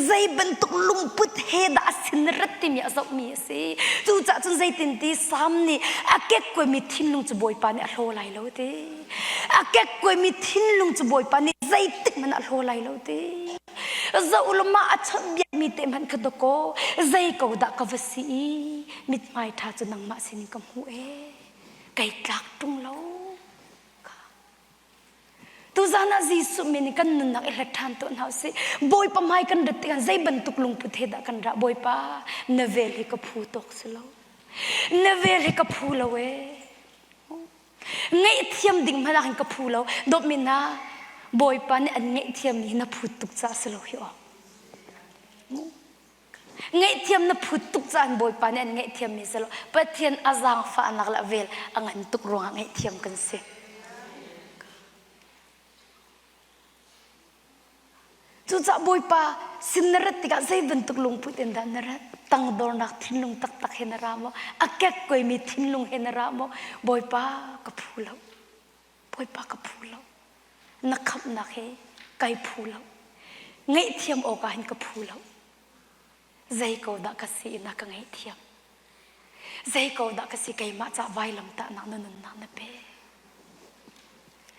[SPEAKER 1] Zei bantuk lungput he dah a sin rat timi a zohmi a si. Cucaah cun zeitin ti Sam nih a kekkuaimi thinlung cu Bawipa nih a hlaw lai lo ti. A kekkuaimi thinlung cu Bawipa nih zeitik hmanh a hlaw lai lo ti. Zoh law mah a chawnhbiakmi te hmanh kha dawkaw zei ko dah ka va si i mithmai ṭha cu nangmah sinin ka hmuh ee. Kai tlak ṭung lo. Tuzan ah Jesuh min in kan nunnak i hlat ṭhan tuah hna usih. Bawipa hmai kan rat tikah zei bantuk lungput he dah kan ra Bawipa na vel hi ka phu tawk si lo. Na vel hi ka phu lo ee. Ngaihthiam ding hmanh ah khan ka phu lo. Dawtmi hna, Bawipa nih an ngaihthiammi hi na phut tuk caah si lo hi aw. Ngaihthiam na phut tuk caah Bawipa nih an ngaihthiammi si lo. Pathian a zaangfahnak le a vel a ngan tuk ruangah ngaihthiam kan si. Cucaah Bawipa sin na rat tikah zei bantuk lungput in dah na rat? Tangdornak thinlung taktak he na ra maw? A kekkuaimi thinlung he na ra maw? Bawipa ka phu lo. Bawipa ka phu lo. Na khamhnak he kai phu lo. Ngaihthiam awkah hin ka phu lo. Zei ko dah ka si in a ka ngaihthiam. Zei ko dah ka si keimah ca vailamtahnak na nunnak na pe.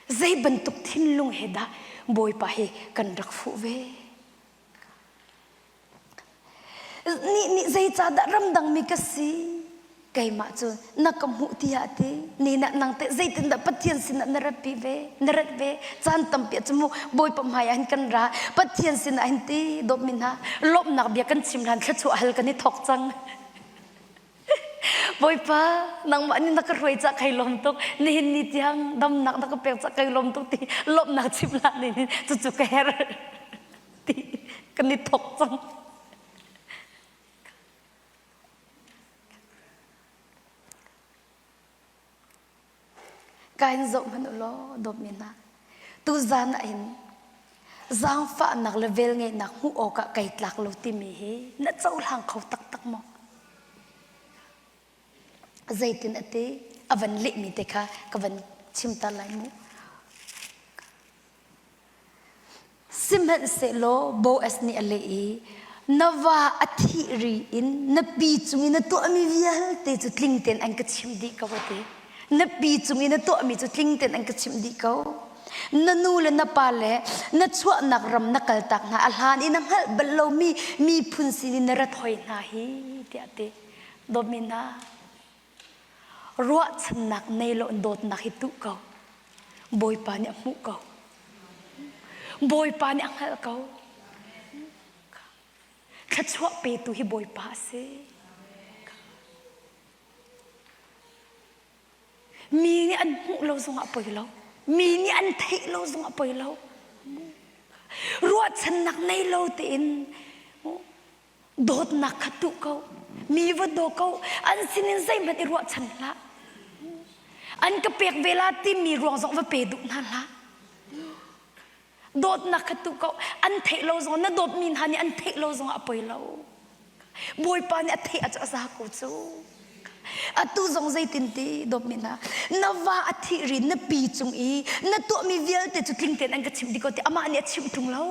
[SPEAKER 1] Zei bantuk thinlung he dah Bawipa hi kan rak fuh ve. Nih nih zeicahdah ramdangmi ka si? Keimah cu na ka hmuh tiah a ti. Ni nah nang teh zeitindah Pathian sinah na ratpi ve? Na rat ve? Caan tampi ah cu mu Bawipa hmai ah hin kan ra. Pathian sinah hin ti dawtmi hna lawmhnak bia kan chim hlan thluachuah hal kan i thawk cang. Bawipa nangmah nih na ka hruai cah kai lawm tuk. Nihin ni tiang damnak na ka pek cah kai lawm tuk ti lawmhnak chim hlan in cucu ka herh. ti kan i thawk cang. Ka in zoh hmanh u law dawtmi hna tuzan ah hin zaangfahnak le velngeihnak hmuh awkah kai tlak lo timi hi na cohlang kho taktak maw? Zeitin a ti a van lehmi te kha ka van chim ta lai mu. Sihmanhsehlaw Boaz nih a leh i, Na va a thih ri in na pi cung i na tuahmi vialte cu tling tein an ka chimh dih ko, a ti. Na pi cung i na tuahmi cu tling tein an ka chimh dih ko. Na nu le na pa le na chuahnak ram na kaltak hna a hlan i na hngalh bal lomi miphun sinin na rat hoi hna hi, tiah a ti. Dawtmi hna, Ruahchannak nei lo in dawtnak hi tuh ko. Bawipa nih a hmuh ko. Bawipa nih a hngalh ko. Thluachuah petu hi Bawipa a si. Mi nih an hmuh lo zongah poi lo. Mi nih an theih lo zongah poi lo. Ruahchannak nei lo tein Dawtnak kha tuh ko. Mi va daw ko. An sinin zeihmanh i ruahchan hlah. An ka pek ve la timi ruang zong va pe duh hna hlah. Dawtnak kha tuh ko. An theih lo zong na dawtmi hna nih an theih lo zong a poi lo. Bawipa nih a theih ah cu a za ko cu. Atu zong zeitin ti dawtmi hna na va a thih ri na pi cung i na tuahmi vialte cu tling tein an ka chimh dih ko ti amah nih a chimh ṭung lo.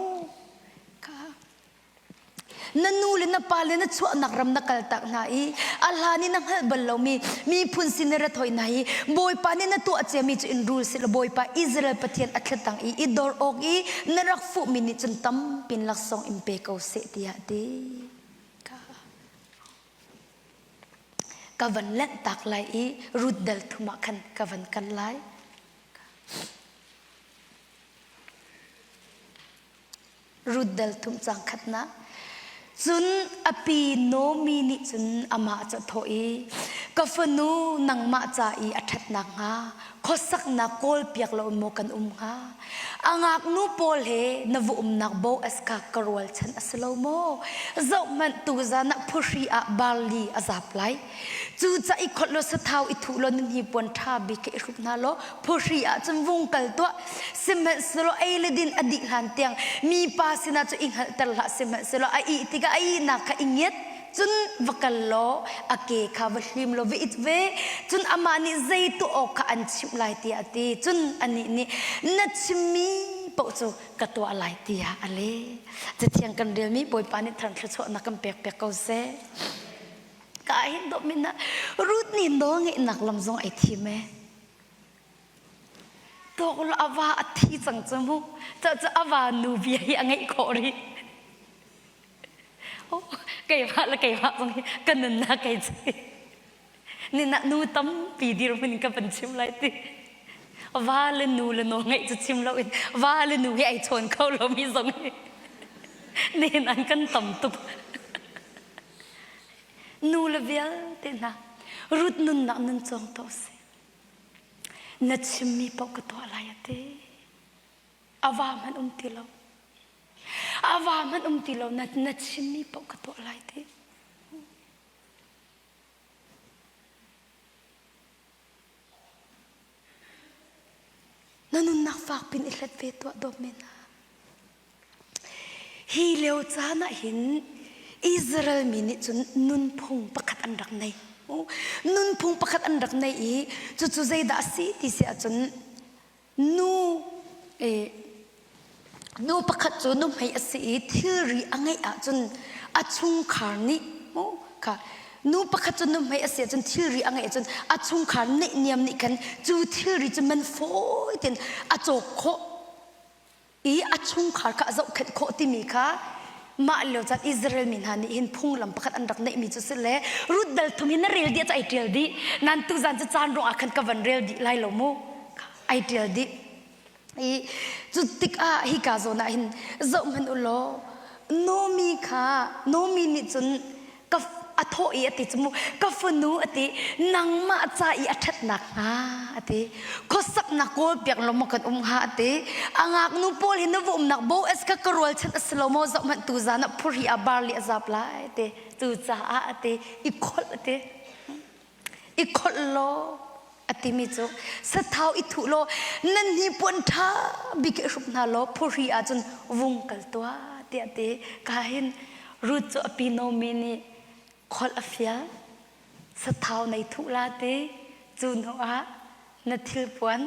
[SPEAKER 1] Na nu le na pa le na chuahnak ram na kaltak hna i a hlan i na hngalh bal lomi miphun sin na rat hoi hna i Bawipa nih na tuah ciami cu in rul seh law Bawipa Israel Pathian a thlatang i i dor awk i na rak fuhmi nih cun tampin laksawng in pe ko seh tiah a ti. Ka van lenhtak lai i Ruth dal thum ah khan ka van kal lai. Ruth dal thum cang khatnak. Cun a pi Naomi nih cun amah cu a thawh i, Ka fanu nangmah ca i a ṭhatnak hnga khuasaknak kawlpiak lo in maw kan um hnga? A ngaknu pawl he na va umnak Boaz kha ka rualchan a si lo maw? Zohhmanh, tuzan ah phuhri ah barli a zap lai. Cucaah i kholh law sathau i thuh law nan hnipuan ṭha bik kha i hruk hna law phuhri ah cun vung kal tuah. Sihmanhsehlaw ei le din a dih hlan tiang mipa sinah cu i hngalhter hlah sihmanhsehlaw a ih tikah a ihnak kha i ngiat cun va kal law a ke kha va hlim law va it ve cun amah nih zei tuah awk kha an chimh lai tiah a ti cun anih nih na chimmi paoh cu ka tuah lai tiah a leh cathiang kan relmi bawipa nih thar thluachuahnak kan pek piak ko seh ka hin dawh min ah Ruth nih nawlngeihnak lam zong ai thim e Tawk a va a thi cang cu mu. Cu cu a va nu bia hi a ngeih khawh rih. Oh, keimah le keimah zong hi ka nunnak kei ci. Nina nu tampi dirhmun in ka van chim lai ti. Va le nu le nawl ngeih cu chim lo in va le nu hi ai chawn kho lomi zong hi nen an kan tam tuk. Nu le vialte hna Ruth nunnak nun cawng to si. Na chimmi paoh ka tuah lai a ti. A va hmanh um ti lo. A va hmanh um ti lo. Na, na chimmi paoh ka tuah lai ti. Na nunnak fak pin i hlet ve tuah dawt men hna. Hi lio caan ah hin Israel mi nih cun nunphung pakhat an rak nei. Nunphung pakhat an rak nei i cucu zeidah a si ti si ahcun nu eh, Nu pakhat cu nuhmei a si i thilri a ngeih ahcun a chungkhar nih mu kha nu pakhat cu nuhmei a si ahcun thilri a ngeih ahcun a chungkhar neihniam nih khan cu thilri cu man fawi tein a cawk khawh i a chungkhar kha a zohkhenh khawh timi kha mah lio caan Israel mi hna nih hin phunglam pakhat an rak neihmi cu si le Ruth dal thum hi na rel dih ah ai ṭial dih nan tuzan cu caan ruangah khan ka van rel dih lai lo mu ai ṭial dih I cu tikah hika zawn ah hin zoh hmanh u law Nomi kha Nomi nih cun ka a thawh i a ti cu mu ka fanu a ti nangmah ca i a ṭhatnak hnga a ti khuasaknak kawl piak lo maw kan um hnga a ti a ngaknu pawl hi na va umnak Boaz kha ka rualchan a si lo maw zoh hmanh tu zan ah phurhi ah barli a zap lai a ti cucaah a ti i kholh a ti i kholh law a timi cu sathau i thuh law nan hnipuan ṭha bik i hruk hna law phuhri ahcun vung kal tuah tiah ti ka hin Ruth cu a pi Naomi nih kholh a fial sathau nei thuh la ti cu hnu ah na thilpuan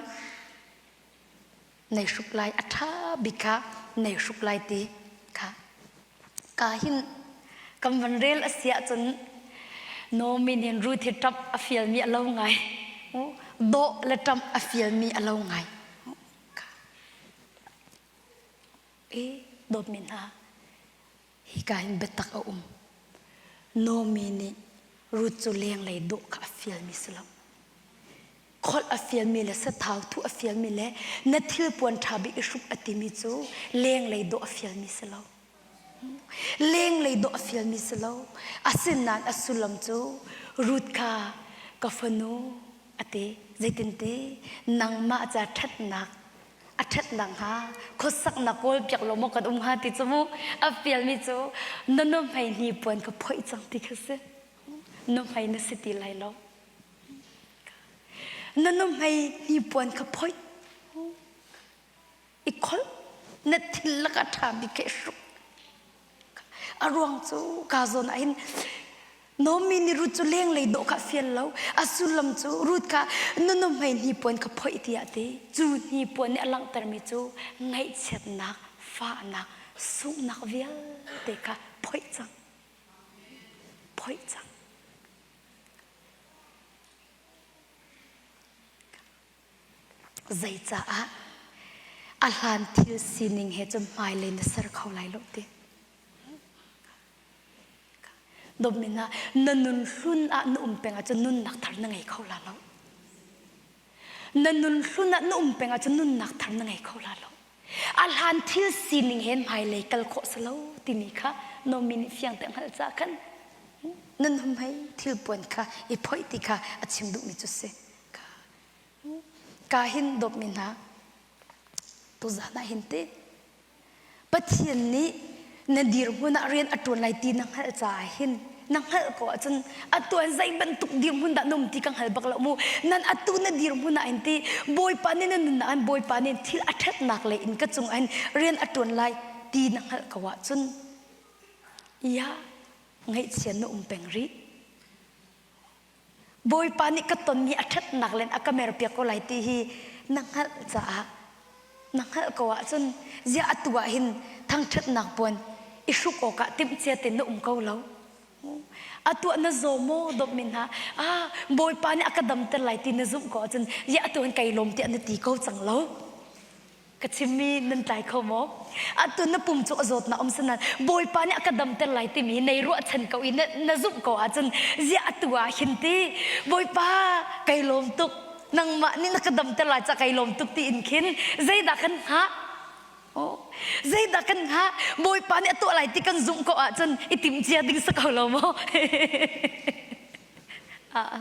[SPEAKER 1] nei hruk lai a ṭha bik kha nei hruk lai ti kha ka hin kan van rel a si ahcun Naomi nih Ruth hi ṭamh a fialmi a lo ngai dawh le ṭamh a fialmi a lo ngai e dawtmi hna hika hin biatak a um Naomi nih Ruth cu lenglei dawh kha a fialmi si lo kholh a fialmi le sathau thuh a fialmi le na thilpuan ṭha bik i hruk a timi cu lenglei dawh a fialmi si lo. Lenglei dawh a fialmi si lo. Asinain a sullam cu Ruth kha ka fanu a ti. Zeitinti nangmah ca ṭhatnak a ṭhatnak hnga khuasaknak kawl piak lo maw kan um hnga ti cu mu a fialmi cu na nuhmei hnipuan ka phoih cang ti kha si. Nuhmei na si ti lai lo. Na nuhmei hnipuan kha phoih. I kholh. Na thil lakah ṭha bik kha i hruk. A ruang cu ka zawn ah hin Naomi nih Ruth cu lenglei dawh kha a fial lo. A sullam cu Ruth kha na nuhmei hnipuan kha phoih tiah a ti. Cu hnipuan nih a langhtermi cu ngaihchiatnak, fahnak, sunghnak vialte kha phoih cang. Phoih cang. Zeicaah a hlan thil sining he cun hmailei na ser kho lai lo ti. Dawtmi hna, na nun hlun ah na um peng ahcun nunnak thar na ngei kho la lo. Na nun hlun ah na um peng ahcun nunnak thar na ngei kho la lo. A hlan thil sining he hmailei kal khawh si lo timi kha Naomi nih fiang te hngalh caah khan nan hum hei thil puan kha i phoih ti kha a chim duhmi cu si. Ka hin dawtmi hna tuzan ah hin ti Pathian nih na dirhmun ah rian a ṭuan lai ti na hngalh caah hin na hngalh ko ahcun atu ah zei bantuk dirhmun dah na um ti ka hngal bak lo mu nan atu na dirhmun ah hin ti Bawipa nih na nunnak in Bawipa nih thil a ṭhatnak lei in ka cung ah hin rian a ṭuan lai ti na hngalh ko ahcun ya ngaihchia na um peng rih Bawipa nih ka tonmi a ṭhatnak len a ka merpiak ko lai ti hi na hngalh caah na hngalh ko ahcun ziah atu ah hin thangṭhatnak puan i hruk awkah timhcia tein na um ko lo. Atu ah na zaw maw dawtmi hna ah Bawipa nih a ka damter lai ti na zumh ko ahcun ziah atu hin kai lawm tiah na ti ko cang lo. Ka chimmi nan tlai kho maw? Atu na pum cu a zawtnak um sanan Bawipa nih a ka damter lai timi nei ruahchan ko i na, na zumh ko ahcun ziah atu ah hin ti Bawipa kai lawm tuk nangmah nih na ka damter lai ca kai lawm tuk ti in khin zeidah kan hngah? Oh, zeidah kan hngah? Bawipa nih a tuah lai ti kan zumh ko ahcun i timh cia ding si ko lo maw? ah.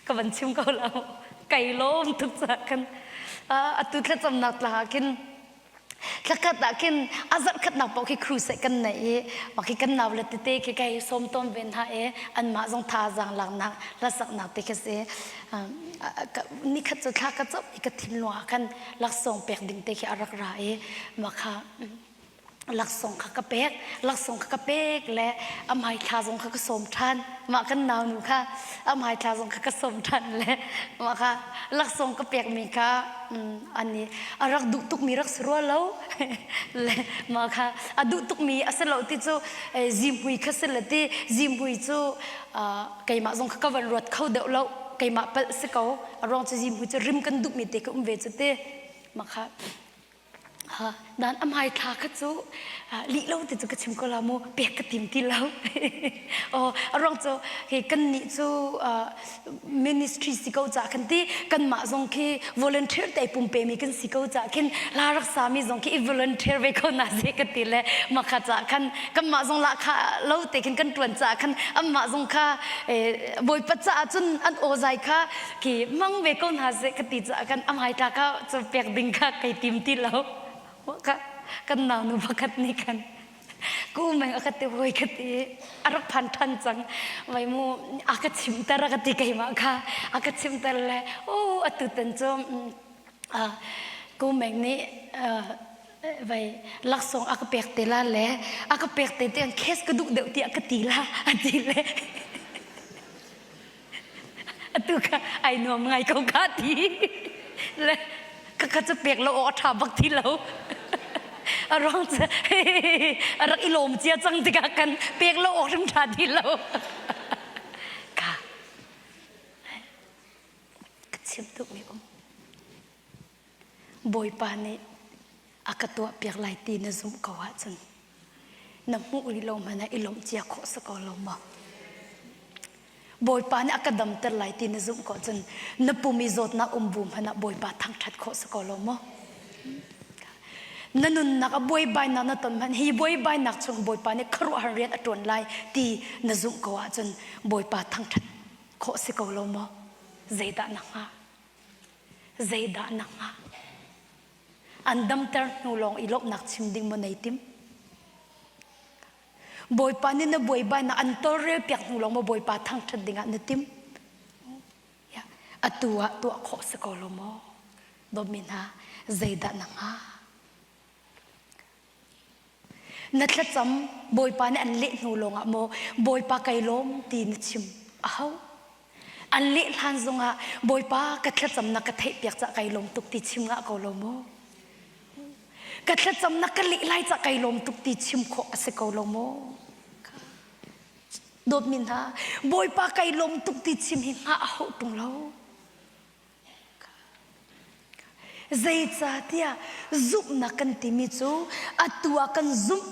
[SPEAKER 1] Ka van chim ko lo. Kai lawm tuk caah khan atu thlacamnak tla ah khin thlakhat ah khin a zarh khatnak paoh khi crusade kan nei i mah khi kan nau le tete khi kai sawm tawn ve hna i anmah zong thazaang laknak hlasaknak te khi si nikhat cu thla ka cam i ka thinlung ah khan laksawng pek ding te khi a rak ra i mah kha. Laksawng kha ka pek, laksawng kha ka pek le a hmaithla zong kha ka sawm ṭhan. Mah kan naunu kha a hmaithla zong kha ka sawm ṭhan le mah kha laksawng ka pekmi kha an i a rak duh tukmi rak si rua lo. Le mah kha a duh tukmi a si lo ti cu zihmui kha si le ti zihmui cu keimah zong kha ka van ruat kho deuh lo. Keimah palh si ko. A ruang cu zihmui cu rim kan duhmi te ka um ve cu ti. Mah kha Nan a hmaithla kha cu lih lo ti cu ka chim ko la mu pek ka tim ti lo. Aw a ruang cu hi kannih cu ministry si ko ca khan ti kanmah zong khi volunteer te pumpe mi kan si ko ca khin la rak sa mi zong khi i volunteer ve ko na se ka ti le mah kha ca khan kanmah zong la kha lo te khin kan tuan ca khan anmah zong kha bawipa caah cun an aw zai kha Khi mang ve ko hna seh ka ti caah kan a hmaitla kha cu pek ding kha kai tim ti lo. Ka kan naunu pakhat nih khan ku meng a ka ti hoi ka ti a rak phan ṭhan cang. Vai mu a ka chimter a ka ti keimah kha a ka chimter le o atu tan cu ku meng nih vai laksawng a ka pek te la le a ka pek te te case ka duh deuh tiah ka ti la a ti le Atu kha ai nuam ngai ko ka ti. Le ka kha cu pek lo awk a ṭha bak ti lo. A ruang cu a rak i lawm cia cang tikah kan pek lo awk hrim ṭha ti lo. Ka ka chim tukmi um. Bawipa nih a ka tuahpiak lai ti na zumh ko ahcun na hmuh rih lo hmanh ah i lawmh cia khawh si ko lo maw? Bawipa nih a ka damter lai ti na zumh ko cun na pum i zawtnak um bu hmanh ah Bawipa thangṭhat khawh si ko lo maw? Na nunnak a buaibainak na ton hmanh hi buaibainak chung Bawipa nih khuaruahhar rian a ṭuan lai ti na zumh ko ahcun Bawipa thangṭhat khawh si ko lo maw? Zeidah na hngah? Zeidah na hngah? An damter hnu lawng i lawmhnak chim ding maw nei tim? Bawipa nih na buaibainak an tawlrel piak hnu lawng maw Bawipa thangṭhat dingah na tim? Atu ah tuah khawh si ko lo maw? Dawtmi hna, zeidah na hngah? Na thlacam Bawipa nih an leh hnu lawngah maw Bawipa kai lawm ti na chim a hau? An leh hlan zongah Bawipa ka thlacamnak ka theihpiak cah kai lawm tuk ti chim ngah ko lo maw? Ka thlacamnak ka leh lai cah kai lawm tuk ti chim khawh a si ko lo maw? Dawtmi hna, Bawipa kai lawm tuk ti chim hi hngah a hauh tung lo. Zeicahtiah zumhnak kan timi cu atu ah kan zumh,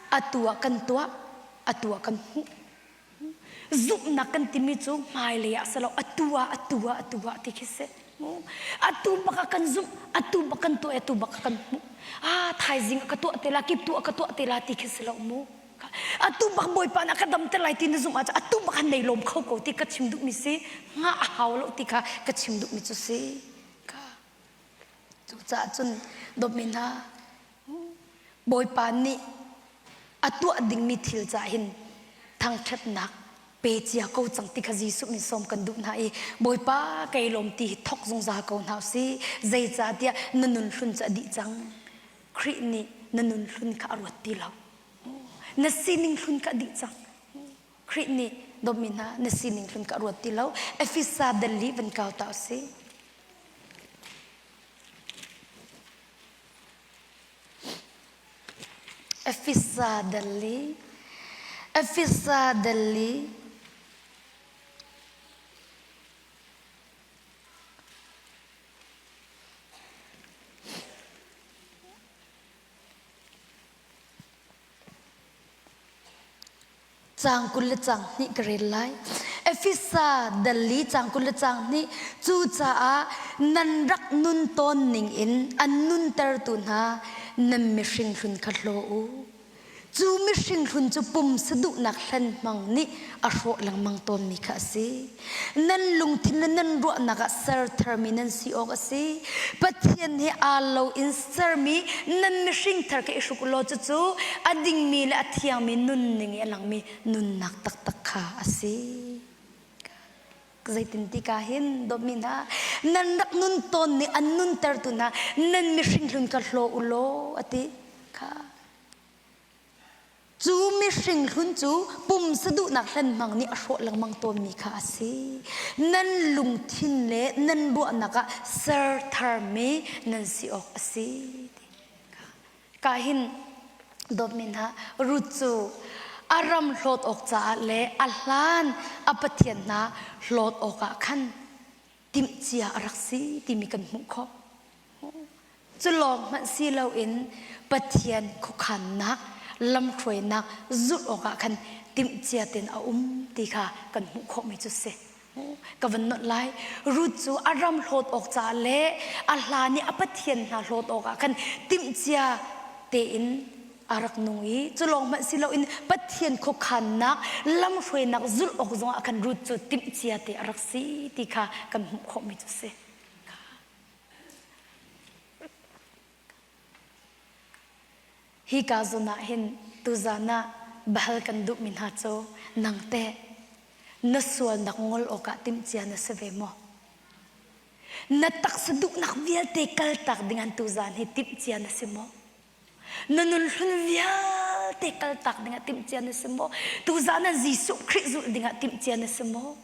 [SPEAKER 1] atu ah kan tuah, atu ah kan hmuh. Zumhnak kan timi cu hmailei ah si lo, atu ah, atu ah, atu ah ti khi si. Atu bak ah kan zumh, atu bak kan tuah, atu bak ah kan hmuh. Ah, thaizing ah ka tuah te la, kiptu ah ka tuah te la ti khi si lo mu. Atu bak Bawipa nih a ka damter lai ti na zumh ahcun atu bak han nei lawm kho ko ti ka chim duhmi si hngah a hau lo ti kha ka chim duhmi cu si. Cucaah cun dawtmi hna Bawipa nih a tuah dingmi thil cah hin thangṭhatnak pe cia ko cang ti kha Jesuh min sawm kan duh hna i Bawipa kei lawm ti hi thok zungzal ko hna usih zeicahtiah na nun hlun cu a dih cang Khrih nih na nun hlun kha a ruat ti lo Na sining hlun ka dih cang. Khrih nih dawtmi hna na sining hlun ka ruat ti lo. Efesa dal li van kau ta usih. Efesa dal li Efesa dal li Caang 20 le caang hnih ka rel lai. Efesa dal li caang 20 le caang hnih cucaah nan rak nun tawn ning in an nuntertu hna nan mihring hlun kha hlaw u. Cu mihring hlun cu pumsa duhnak hlen hmang nih a hrawh lengmang tawnmi kha a si. Nan lungthin le nan ruahnak ah ser tharmi nan si awk a si. Pathian he aa lo in sermi nan mihring thar kha i hruk u law cucu a dingmi le a thiangmi nunning i a langmi nunnak taktak kha a si. Zeitintika hin dawtmi hna nan rak nun tawn nih an nuntertu hna nan mihring hlun kha hlaw u law a ti kha. Mihring hlun cu pumsa duhnak hlenhmang nih a hrawh lengmang tawnmi kha a si. Nan lungthin le nan ruahnak ah ser tharmi nan si awk a si. Ka hin dawtmi hna Ruth cu a ram hlawt awk caah le a hlan a pathian hna hlawt awkah khan timhcia a rak si timi kan hmuh khawh. Cu lawng hmanh si loin Pathian khuakhannak lamhruainak zulh awkah khan timhcia tein a um ti kha kan hmuh khawhmi cu si. Ka van nolh lai. Ruth cu a ram hlawt awk caah le a hlan i a pathian hna hlawt awkah khan timhcia tein a rak nung i cu lawng hmanh si loin Pathian khuakhannak lamhruainak zulh awk zongah khan Ruth cu timhcia te a rak si ti kha kan hmuh khawhmi cu si. Hi ka zawn ah hin tuzan ah bahal kan duhmi hna cu nang teh na sualnak ngol awkah timhcia na si ve maw? Na taksa duhnak vialte kaltak ding an tuzan hi timhcia na si maw? Na nun hlun vialte kaltak dingah timhcia na si maw? Tuzan ah Jesuh Khrih zulh dingah timhcia na si maw?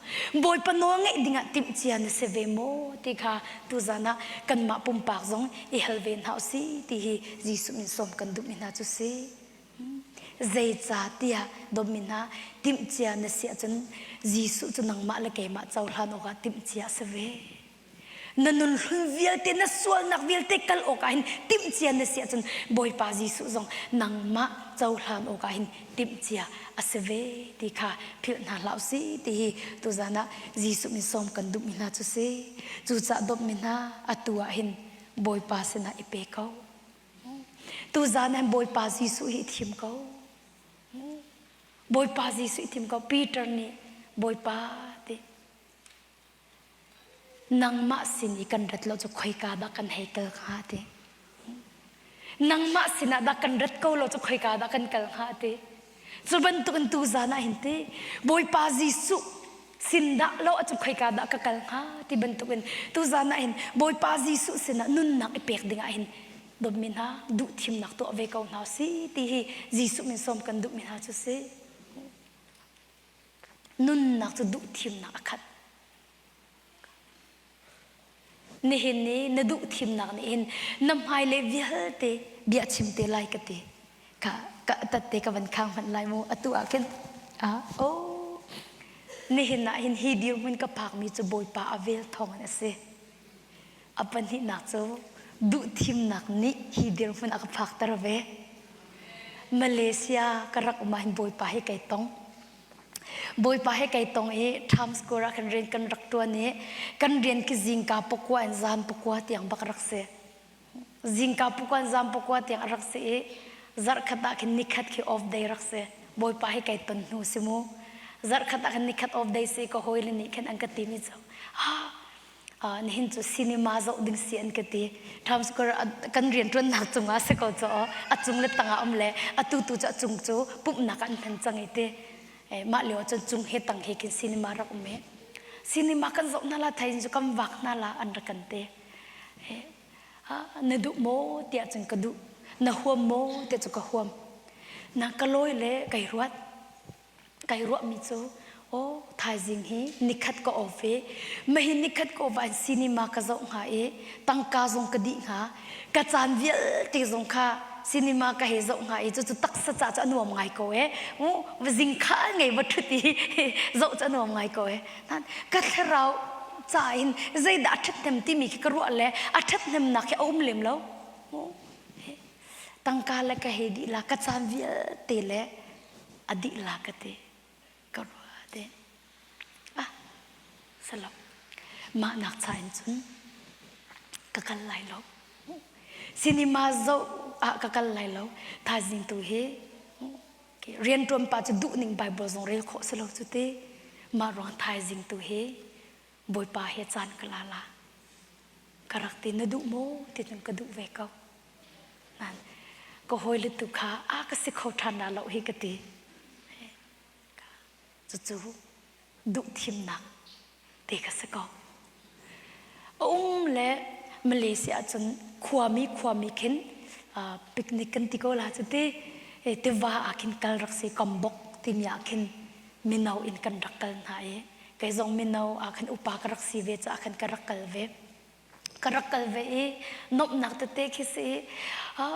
[SPEAKER 1] Bawipa nawl ngeih dingah timhcia na si ve maw? Ti kha tuzan ah kanmah pumpak zong i hal ve hna usih ti hi Jesuh min sawm kan duhmi hna cu si. Zeicahtiah dawtmi hna timhcia na si ahcun Jesuh cu nangmah le keimah cohlan awkah timhcia a si ve. Na nun hlun vialte na sualnak vialte kal awkah hin timhcia na si ahcun Bawipa Jesuh zong nangmah cohlan awkah hin timhcia a si ve ti kha philh hna hlah usih ti hi tuzan ah Jesuh min sawm kan duhmi hna cu si. Cucaah dawtmi hna atu ah hin Bawipa sinah i pe ko. Tuzan ah Bawipa Jesuh hi i thim ko. Bawipa Jesuh i thim ko. Peter nih Bawipa ti Nangmah sin i kan rat lo cu khoika dah kan hei kal hnga ti. Nangmah sinah dah kan rat ko lo cu khoika dah kan kal hnga ti. Cu bantukin tuzan ah hin ti Bawipa Jesuh sin dah lo cu khoika dah ka kal hnga ti bantukin tuzan ah hin Bawipa Jesuh sinah nunnak i pek dingah hin dawtmi hna duh thimnak tuah ve ko hna si ti hi Jesuh min sawm kan duhmi hna cu si. Nunnak cu duhthimnak a khat. Nihin ni na duhthimnak nih hin na hmailei vialte bia chim te lai ka ti. Ka ka tatte ka van khang hmanh lai mu atu ah khin ah oh nihin ah hin hi dirhmun ka phakmi cu Bawipa a vel thawng in a si. A pahnihnak cu duhthimnak nih hi dirhmun a ka phakter ve. Malaysia ka rak um ah hin Bawipa hi kai tong. Bawipa he kai tong i Times Square ah khan rian kan rak ṭuan i kan rian khi zingka pakua in zan pakua tiang bak rak si. Zingka pakua in zan pakua tiang a rak si i zarhkhat ah khin nikhat khi off day rak si. Bawipa he kai ton hnu si mu. Zarhkhat ah khan nikhat off day si ka hawile nih khin an ka timi cu ah nihin cu cinema zoh ding si an ka ti. Times Square kan rianṭuannak cungah si ko cu a cung le tangah um le atu tu cu a cung cu pumhnak an hman cang i ti. Mah lio cun cung he tang he khin cinema rak um i cinema kan zoh hna la thai cu kan vak hna la an rak kan ti. Na duh maw tiah cun ka duh. Na huam maw tiah cu ka huam. Na ka lawi le kai ruat. Kai ruahmi cu aw thaizing hi nikhat ka off i mahi nikhat ka off ah cinema ka zoh hnga i tangka zong ka dih hnga ka caan vialte zong kha cinema ka hei zoh hnga i cucu taksa ca cu a nuam ngai ko e zingkha ngei va ṭhut i zoh cu a nuam ngai ko e ka thlarau ca in zeidah a ṭhathnem timi khi ka ruah le a ṭhathnemnak khi a um lem lo tangka le ka hei dih la ka caan vialte le a dih la ka ti ka ruah te ah salo mah nak cha in cun ka kal lai lo cinema zoh ah ka kal lai lo thaizing tu hi rianṭuan pa cu duh ning bible zong rel khawh si lo cu ti mah ruang thaizing tu hi bawipa he caan ka la la ka rak ti na duh maw ti cun ka duh ve ko Nan ka hawile tu kha a ka si kho ṭhan na lo hi ka ti. Cucu duh thimnak te ka si ko. A um le Malaysia cun khuami khuami khin picnic kan ti ko la cu ti. Tiva ah khin kal rak si Kambok timi ah khin mino in kan rak kal hna i kei zong mino ah khan upa ka rak si ve caah khan ka rak kal ve. Ka rak kal ve i nuamhnak tete khi si i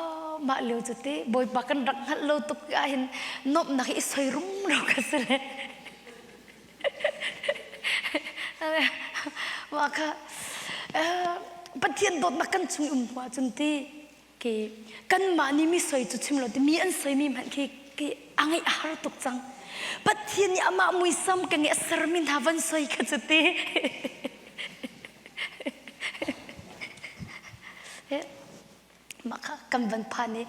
[SPEAKER 1] mah lio cu ti Bawipa kan rak hngalh lo tuk ahhin nuamhnak hi i soi rumro ka si le. Mah kha Pathian dawtnak kan chung i um hnu ahcun ti ke kanmah nih mi soi cu chim lo ti mi an soimi hmanh khi ke a ngeih a har tuk cang. Pathian nih amah muisam ka nge a sermi hna van soi kha cu ti. Mah kha kan van phan i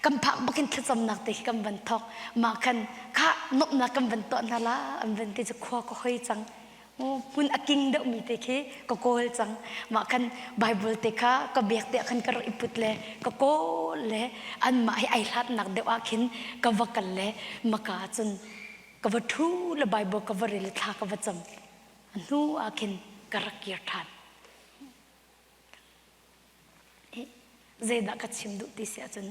[SPEAKER 1] kan phak bakin thlacamnak te khi kan van thawk. Mah khan kha nuamhnak kan van tuah hna la an van ti cu khua ka hoi cang. Hmun a king deuhmi te khi ka kawl cang. Mah khan Bible te kha ka bek te ah khan ka rak i put le ka kawl le anmah hi ai hlatnak deuh ah khin ka va kal le maka ah cun ka va ṭhu le Bible ka va rel i thla ka va cam. A hnu ah khin ka rak kir ṭhan. Zeidah ka chim duh ti si ahcun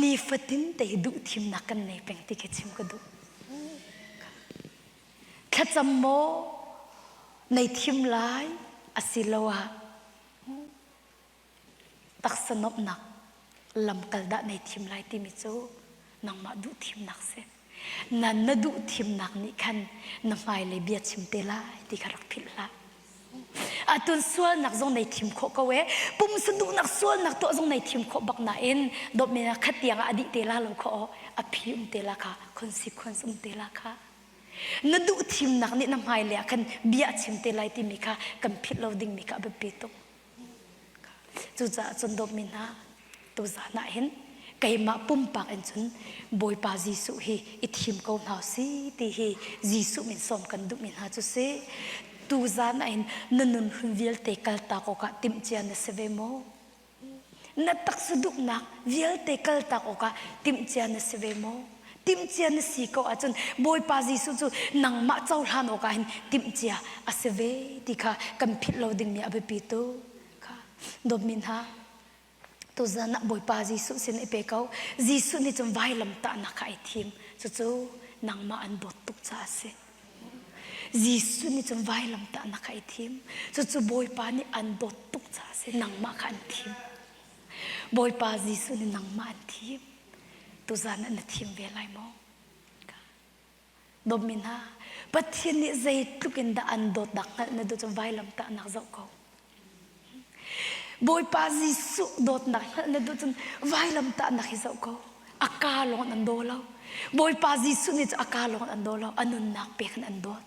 [SPEAKER 1] nifatin te hi duh thimnak kan nei peng ti khi chim ka duh. Thlacam maw nei thim lai asiloah taksa nuamhnak lamkal dah nei thim lai timi cu nangmah duh thimnak si. Na na duh thimnak nih khan na hmailei bia chim te lai ti kha rak philh hlah. Atun sualnak zong nei thim khawh ko e. Pumsa duhnak sualnak tuah zong nei thim khawh bak nain dawtmi na khat tiang ah a dih te la lo kha aw a phi um te la kha consequence um te la kha. Na duh thimnak nih na hmailei ah khan bia a chim te lai timi kha kan philh lo dingmi kha a biapi tuk. Cucaah cun dawtmi hna, tuzan ah hin keimah pumpak in cun Bawipa Jesuh hi i thim ko hna si ti hi Jesuh min sawm kan duhmi hna cu si. Tuzan ah hin na nun hlun vialte kaltak awkah timhcia na si ve maw? Na taksa duhnak vialte kaltak awkah timhcia na si ve maw? Timhcia na si ko ahcun Bawipa Jesuh cu nangmah cohlan awkah hin timhcia a si ve ti kha kan philh lo dingmi a biapi tuk. Kha dawtmi hna, tuzan ah Bawipa Jesuh sin i pe ko. Jesuh nih cun vailamtahnak kha ai thim. Cucu nangmah an dawt tuk caah a si. Jesuh nih cun vailamtahnak kha ai thim. Cucu Bawipa nih an dawt tuk caah a si. Nangmah kha an thim. Bawipa Jesuh nih nangmah an thim. Tuzan ah na thim ve lai maw? Dawtmi hna, Pathian nih zeitluk in dah an dawtnak hngalh na duh cun vailamtahnak zoh ko. Bawipa Jesuh dawtnak hngalh na duh cun vailamtahnak hi zoh ko. A kaa lawng in an daw lo. Bawipa Jesuh nih cu a kaa lawng in an daw lo. A nunnak pek in an dawt.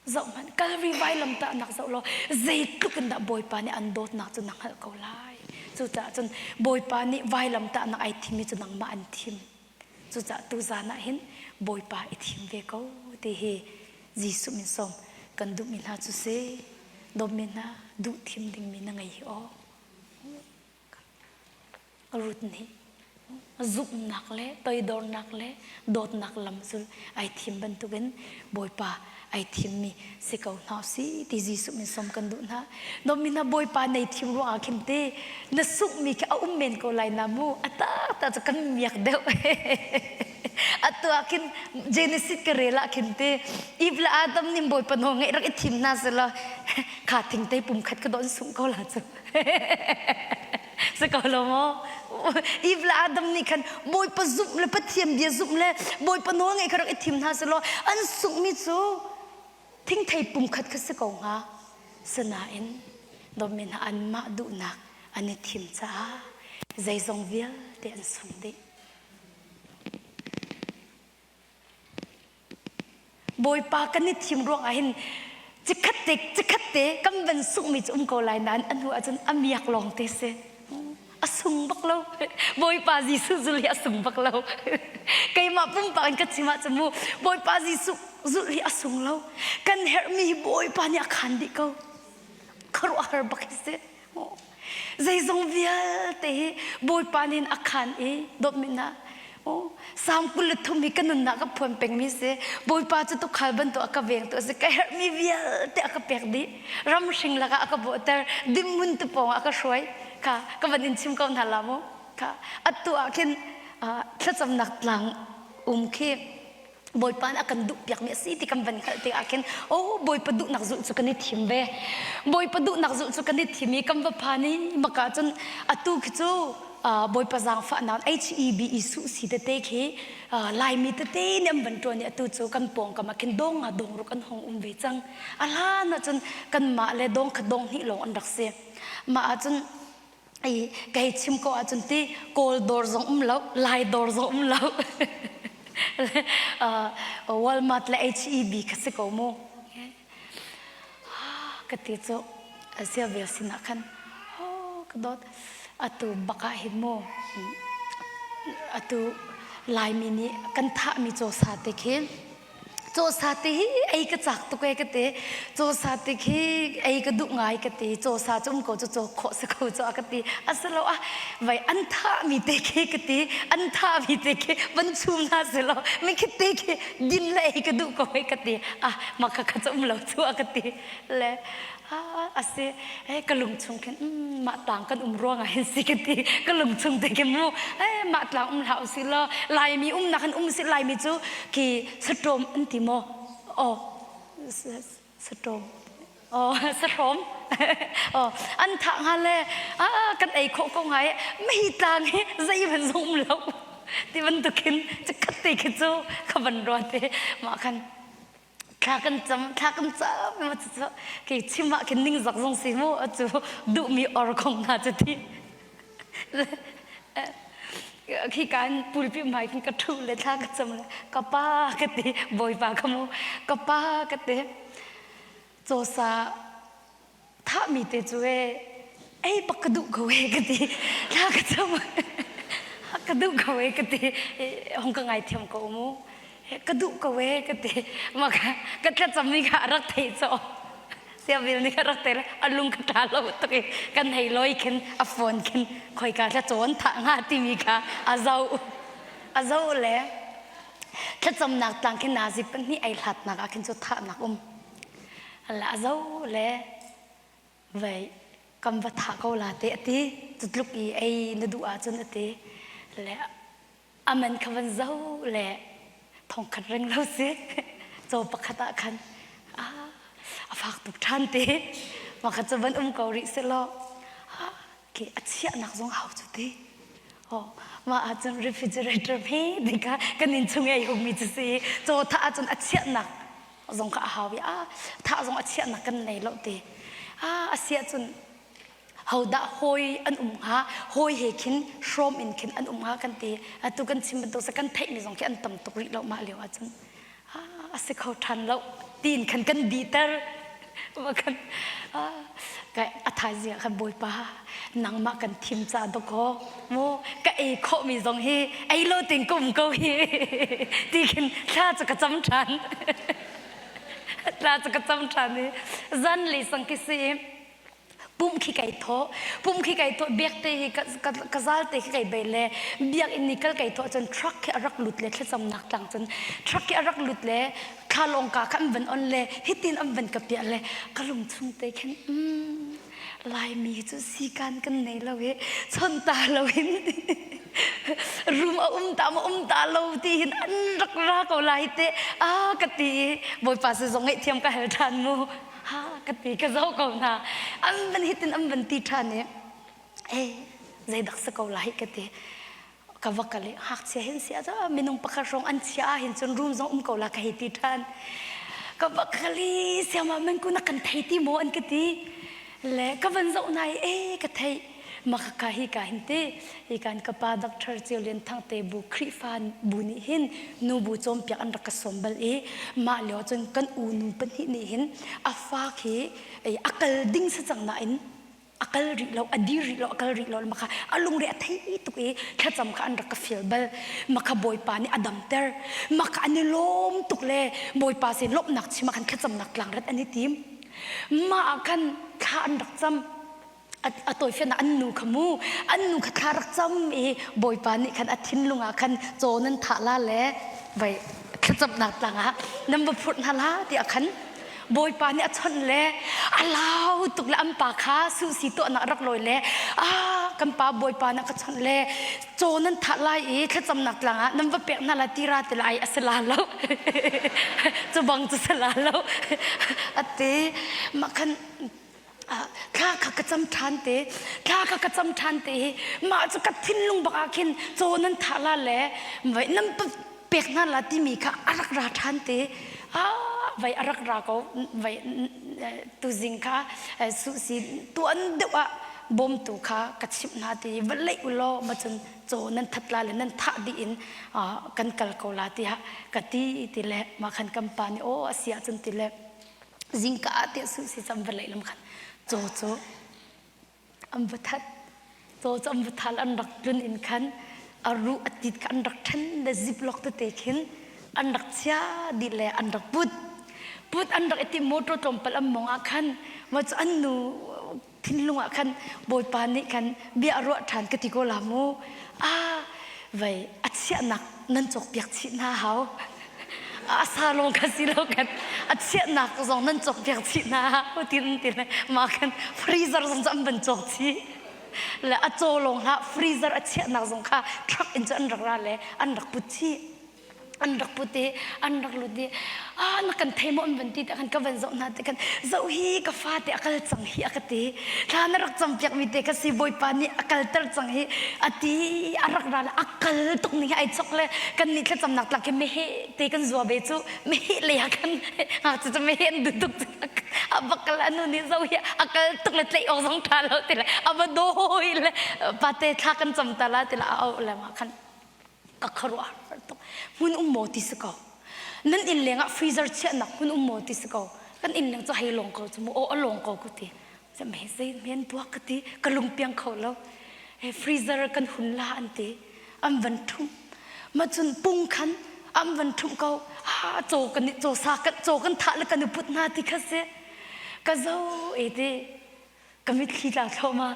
[SPEAKER 1] Zoh hmanh, Kalvary vailamtahnak zoh law zeitluk in dah Bawipa nih an dawtnak cu na hngalh ko lai. Cucaah cun Bawipa nih vailamtahnak ai thimmi cu nangmah an thim. Cucaah tuzan ah hin Bawipa i thim ve ko ti hi Jesuh min sawm kan duhmi hna cu si. Dawtmi hna duh thim dingmi na ngei hi aw. Ruth nih zumhnak le toidornak le dawtnak lam zul ai thim bantukin Bawipa ai thimmi si ko hna si ti Jesuh min sawm kan duh hna. Dawtmi hna Bawipa nei thim ruangah khin te na sunghmi khi a um men ko lai na mu a taktak cu kan miak deuh. Atu ah khin Genesis ka rel ah khin te Eve le Adam nih Bawipa nawl ngaih rak i thim hna selaw kha thingte pum khat ka don sungh ko la cu. Si ko lo maw? Eve le Adam nih khan Bawipa zumh le Pathian bia zumh le Bawipa nawl ngaih kha rak i thim hna selaw an sunghmi cu thingthei pum khat kha si ko hnga. Sinain dawtmi hna anmah duhnak an i thim caah zeizong vialte an sung dih. Bawipa kan i thim ruangah hin cikhat te cikhat te kan van sunghmi cu um ko lai nain a hnu ahcun a miak lawng te si. A sung bak lo. Bawipa Jesuh zulh hi a sung bak lo. Keimah pumpak in ka chim ahcun mu Bawipa Jesuh zulh hi a sung lo. Kan herhmi hi Bawipa nih a khaan dih ko. Khuaruahhar bak hi si. Zeizong vialte hi Bawipa nih a khaan i dawtmi hna Salm 23 hi ka nunnak ka phuan pengmi si. Bawipa cu tuukhal bantuk a ka vengtu a si. Ka herhmi vialte a ka pek dih. Ramhring lakah a ka bawhter. Dimhmun tu pawngah a ka hruai. Kha ka van in chim ko hna la mu. Kha atu ah khin. Thlacamnak tlang um khi Bawipa nih a kan duh piakmi a si ti kan van hngalh tikah khin oh Bawipa duhnak zulh cu kan i thim ve. Bawipa duhnak zulh cu kan i thim i kan va phan i maka cun atu khi cu Bawipa zaangfahnak HEB i suh si tete khi Laimi tete nih an van ṭuan i atu cu kan pawngkam ah khin dawng nga dawng ruk an hung um ve cang. A hlan ahcun kanmah le dawng khat dawng hnih lawng an rak si. Mah ahcun i ka hei chim ko ahcun ti Kawl dawr zong um lo, Lai dawr zong um lo. Walmart le HEB kha si ko mu. Ka ti cu sia vel sinah khan ka dawt atu bak ah hin mu atu Laimi nih kan thahmi cawsa te khi Cawsa te hi ei ka cak tuk e ka ti. Cawsa te khi ei ka duh ngai ka ti. Cawsa cu um ko cu caw khawh si ko cu a ka ti. Asilo ah vai an thah mi te khi ka ti. An thah mi te khi van chum hna silo mi khi te khi din le ei ka duh ko e ka ti. Ah mah kha kha cu um lo cu a ka ti. Le a si eh ka lung chung khin mah tlang kan um ruang ah hin si ka ti ka lung chung te khi mu eh mah tlang um hlah usih law laimi um nak in um si laimi cu khi saṭawm an ti maw oh saṭawm oh sahrawm oh an thah hnga le ah kan ei khawh ko ngai mei tlang hi zeihmanh zong um lo ti bantukin chikkhat te khi cu ka van ruat i mah khan thla kan cam thla kan cam ma cu ke chim ah khin ning zak zong si mu cu duhmi or kong hna cu ti khi kan pulpi mai kin ka thu le thla ka cam le ka pa ka ti bawipa ka mu ka pa ka ti chawsa thahmi te cu e ei bak ka duh ko e ka ti thla ka cam ka duh ko e ka ti hong ka ngai thiam ko mu ka duh ko e ka ti ma ka ka thlacam mi kha rak thei cho siavil nih ka rak thei a lung ka ṭha lo tuk i kan hei loi khin a phone khin khoika thla cawn thah hnga timi kha a zo a zo le thlacamnak tlang khin nazi pahnih ei hlatnak ah khin cu thahnak um la zo le vei kam va thah ko la te ati cu tluk i ei na duh ahcun ati le aman kha van zo le thongkhat reng lo si caw pakhat ah khan a fak tuk ṭhan te makhat cu van um ko rih selaw ke a chiahnak zong hau cu ti Oh, mah ahcun refrigerator hme ti kha kan inn chung i ai hungmi cu si caw thah ahcun a chiahnak zong kha a hau i a thah zong a chiahnak kan nei lo ti a a si ahcun hodah hawi an um hnga hawi he khin hrawm in khin an um hnga kan ti atu kan chim bantuk sa kan theihmi zong khi an tam tuk rih lo mah lio ahcun a si kho ṭhan lo tiin khan kan dihter kan a thaizing ah khan bawipa nangmah kan thim ca dawkaw mu ka ei khawhmi zong hi ei lo tin ka um ko hi ti khin thla cu ka cam ṭhan thla cu ka cam ṭhan i zan le sang khi si pum khi kai thawh pum khi kai thawh biak te hi ka zal te khi kai bei le biakinn ni kal kai thawh cun truck khi a rak lut le thlacamnak tlang cun truck khi a rak lut le thlalawng ka kha an van on le hitin an van ka piah le ka lung chung te khin mm, Laimi hi cu sikan kan nei lo i chon ta lo in rum a um ta ma um ta lo ti hin an rak ra ko lai te a ka ti bawipa si zong ngaihthiam ka hal ṭhan mu ha ka ti ka zoh ko hna an van hitin an van ti ṭhan i eh zeidak si ko lai ka ti ka va kal i ngakchia hin si ah minung pakhat hrawng an chia ah hin cun room zong um ko la ka hei ti ṭhan ka va kal i siama man ku na kan thei ti maw an ka ti le ka van zoh na i eh ka theih maka hi ka hin te hi kan ka pa Dr. Ceu Lian Thang te bu Khrihfa bu nih hin nu bu cawnpiak an rak ka sawm bal i mah lio cun kan u nu pahnih nih hin a fa khi a kal ding sa cang nain a kal rih lo a dir rih lo a kal rih lo maka a lungre a thei tuk i thlacam kha an rak ka fial bal maka bawipa nih a damter maka an i lawm tuk le bawipa sin lawmhnak chim ah khan thlacamnak tlang rat an i tim mah ah khan thla an rak cam a tawifian ah an nu kha mu an nu kha thla rak cam i bawipa nih khan a thinlung ah khan caw nan thah la le vai thlacamnak tlang ah nan va phurh hna la tiah khan bawipa nih a chawnh le a lau tuk le an pa kha suhsi tuahnak rak lawi le ah! Kan pa Bawipa na ka chawnh le caw nan thah lai i thlacamnak tlang ah nan va pek hna la tira ti lai a si la lo. Cu bang cu si la lo. A ti. Mah khan thla kha ka cam ṭhan te thla kha ka cam ṭhan te hi mah cu ka thinlung bak ah khin caw nan thah la le vai nan pek hna la timi kha a rak ra ṭhan te ah vai a rak ra ko vai tuzing kha suhsi tuan deuh ah bawmtu kha ka chimh hna ti va leih u law ma cun caw nan that la le nan thah dih in kan kal ko la tiah ka ti ti le mah khan kan pa nih aw a si ahcun ti le zingka ah tiah suhsi cam va leih lam khan caw cu an va that caw cu an va thal an rak tlun in khan a ruh a tit kha an rak ṭhen le ziplock tete khin an rak chia dih le an rak put put an rak i tim motor tlawmpal an mong ah khan ma cu an nu thinlung ah khan bawipa nih khan bia a ruah ṭhan ka ti ko la mu ah vei a chiahnak nan cawkpiak chih hna hau a sa lawng kha si lo kan a chiahnak zong nan cawkpiak chih hna hau tin ti le mah khan freezer zong cu an van cawk chih le a caw lawng hlah freezer a chiahnak zong kha truck in cu an rak ra le an rak put chih an rak put i an rak lut i ah na kan thei maw an van ti te khan ka van zoh hna te khan zoh hi ka fate a kal cang hi a ka ti thla na rak campiak mi te kha si bawipa nih a kalter cang hi a ti a rak ra le a kal tuk ning hi ai chok le kan nih thlacamnak tlak khi meheh te kan zua ve cu meheh lei ah khan ngakchia cu meheh an duh tuk a va kal anu nih zoh hi a kal tuk le tlaih awk zong ṭha lo ti le a va dawi le pate thla kan cam ta la ti le a auh le ma khan ka khuaruah har tuk hmun um maw ti si ko nan inn leng ah freezer chiahnak hmun um maw ti si ko kan inn leng cu hei lawng ko cu mu aw a lawng ko ku ti me zei men tuak ka ti ka lung piang kho lo he freezer kan hun la an ti an van thum ma cun pung khan an van thum ko ha chaw kan chaw sa kan chaw kan thah le kan i put hna ti kha si ka zo e ti ka mitthli tla thloma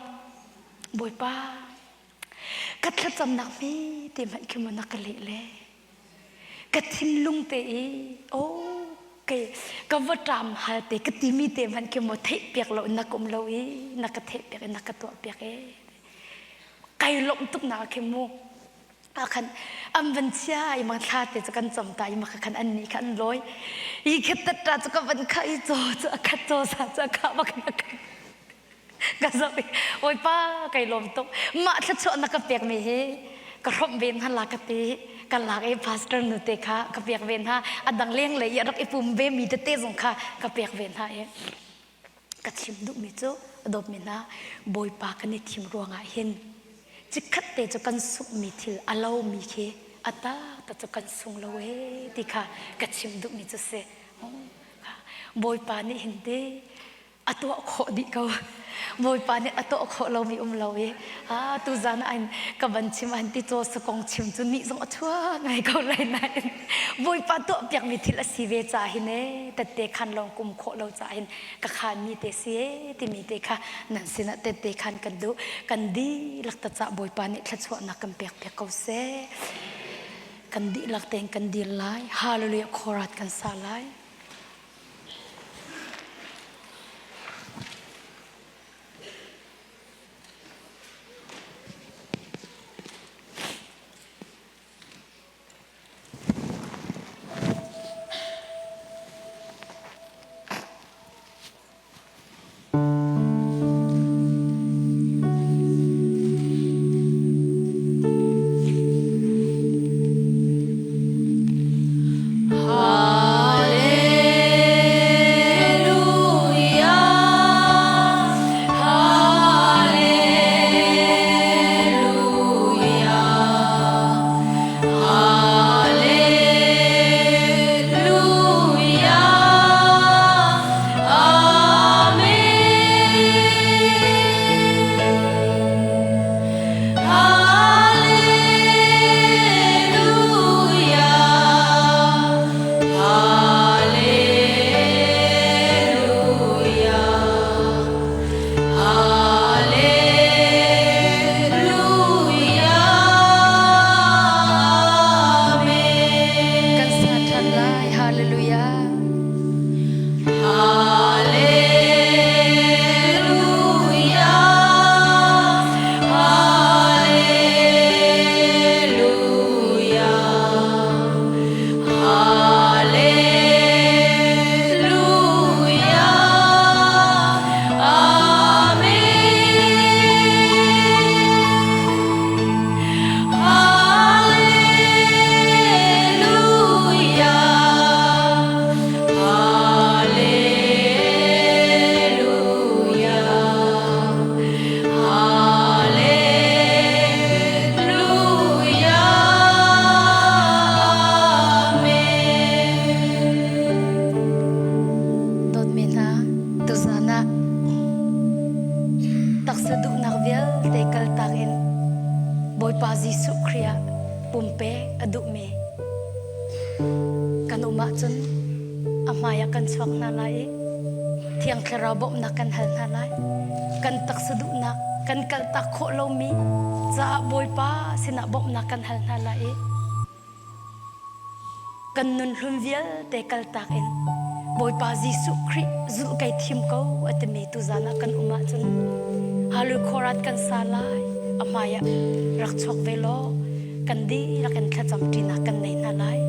[SPEAKER 1] bawipa Ka thlacamnak hme te hmanh khi maw na ka leh le ka thinlung te i oh kei ka va ṭam hal te ka timi te hmanh khi maw theih piak lo na ka um lo i na ka theih piak i na ka tuah piak e kai lawmh tuk nak khi mu ah khan an van chia i mang thla te cu kan cam ta i maka khan an nih kha an lawi i khat ta cu ka van kha i caw cu a khat caw sa cu a kha bak na khat ka zoh i Bawipa kai lawm tuk mah thluachuah na ka pek mi hi ka hrawmh ve hna la ka ti ka lak i pastor nu te kha ka pek ve hna a dang leng lei i a rak i pum ve mi tete zong kha ka pek ve hna i ka chim duhmi cu a dawtmi hna Bawipa kan i thim ruangah hin chikkhat te cu kan sunghmi thil a lomi khi a taktak cu kan sung lo ee ti kha ka chim duhmi cu si Bawipa nih hin te a tuah khawh dih ko bawipa nih a tuah khawh lomi um lo i a tuzan ah ka van chim an ti caw sakong chim cu nih zong a chuak ngai ko lai nain bawipa tuah piakmi thil a si ve ca hin e tette khan lawng kum khawh lo ca hin ka khan mi te si e timi te kha nan sinah tette khan kan duh kan dihlak ta ca bawipa nih thluachuahnak kan pek piak ko seh kan dihlak tein kan dir lai hallelujah khorat kan sa lai
[SPEAKER 2] Hallelujah.
[SPEAKER 1] pek a duhmi kan um ahcun a hmaiah kan chuak hna lai i Thiang Thlarau bawmhnak kan hal hna lai. Kan taksa duhnak kan kaltak khawh lomi caah Bawipa sinah bawmhnak kan hal hna lai i kan nun hlun vialte kaltak in Bawipa Jesuh Khrih zulh kai thim ko a timi tuzan ah kan um ahcun Hallelujah khorat kan sa lai a hmai ah rak chuak ve law kan dihlak in thlacam ṭinak kan nei hna lai.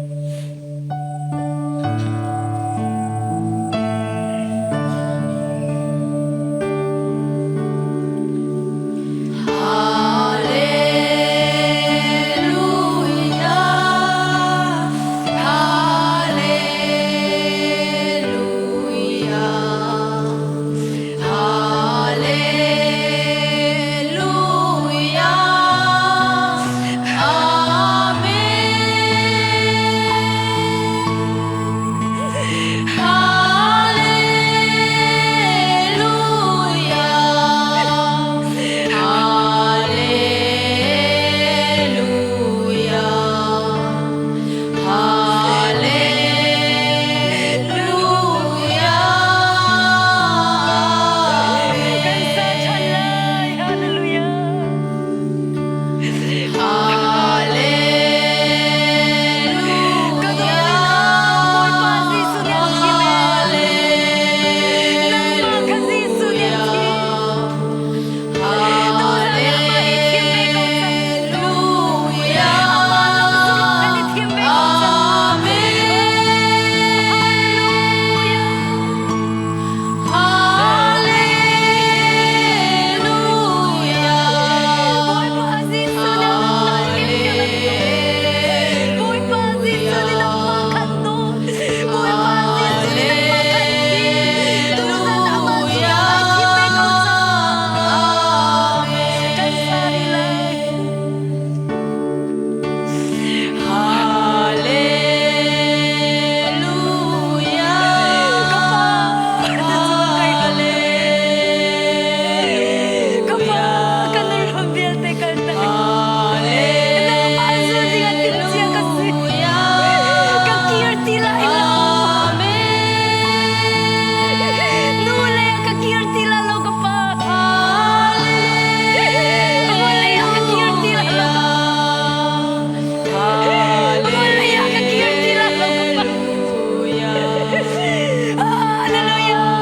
[SPEAKER 1] Kan sa ṭhan lai. Hallelujah. Ka dawt Bawipa Jesuh nih an thim ee. Nangmah kha Jesuh nih an thim. Tuzan ah amah i thim ve ko cang. Amah lam zulh kan i thim ve ko cang. Hallelujah. Bawipa Jesuh nih nunnak thim kan duh. Bawipa Jesuh nih nangmah kan dawt. Bawipa Jesuh nih nangmah kan thim. Tuzan amah zulh ai thim ve ko cang. Kan sa rih lai. Ka pa, na cung kai lawm. Ka pa, ka nunram vialte kal tak. Nangmah zul ding ah timhcia ka si. Ka kir ti lai lo. Nu lei ah ka kir ti lai lo ka pa. Vawlei ah ka kir ti lai lo ka pa. Vawlei ah ka kir ti lai lo ka pa. Hallelujah.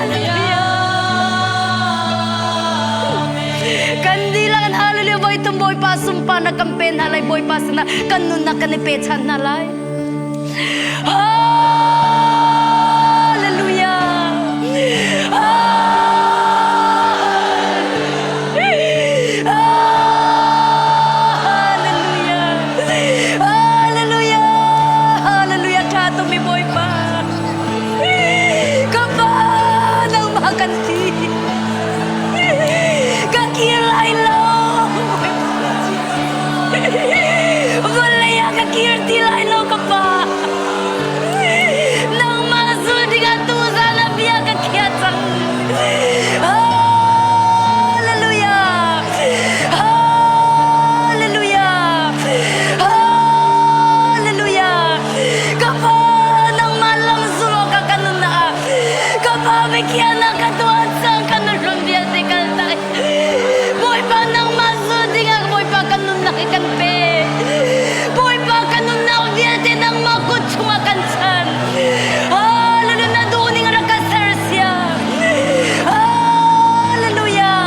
[SPEAKER 1] Hallelujah. Kan dilang in hallelujah voi tum Bawipa sumpa na kan pe hna lai Bawipa sinah kan nunnak kan i pe chan hna lai. Hallelujah. Hallelujah. Hallelujah. Hallelujah. Tha tumi Bawipa. Ka pa nangmah kan ti. Ka kir lai lo. Vawlei ah ka kir ti lai lo ka pa. Nangmah zul dingah tuzan ah bia ka khiah cang. Hallelujah. Hallelujah. Hallelujah. Ka pa nangmah lam zul awkah ka nunnak ah ka pa biakhiahnak ka tuah cang ka nunhlun vialte kal tak. Bawipa nangmah zul dingah Bawipa kan nunnak hi kan pe. Bawipa kan nunnak vialte nangmah kut chungah kan chan. Hallelujah na duhning rak ka sersiam. Hallelujah.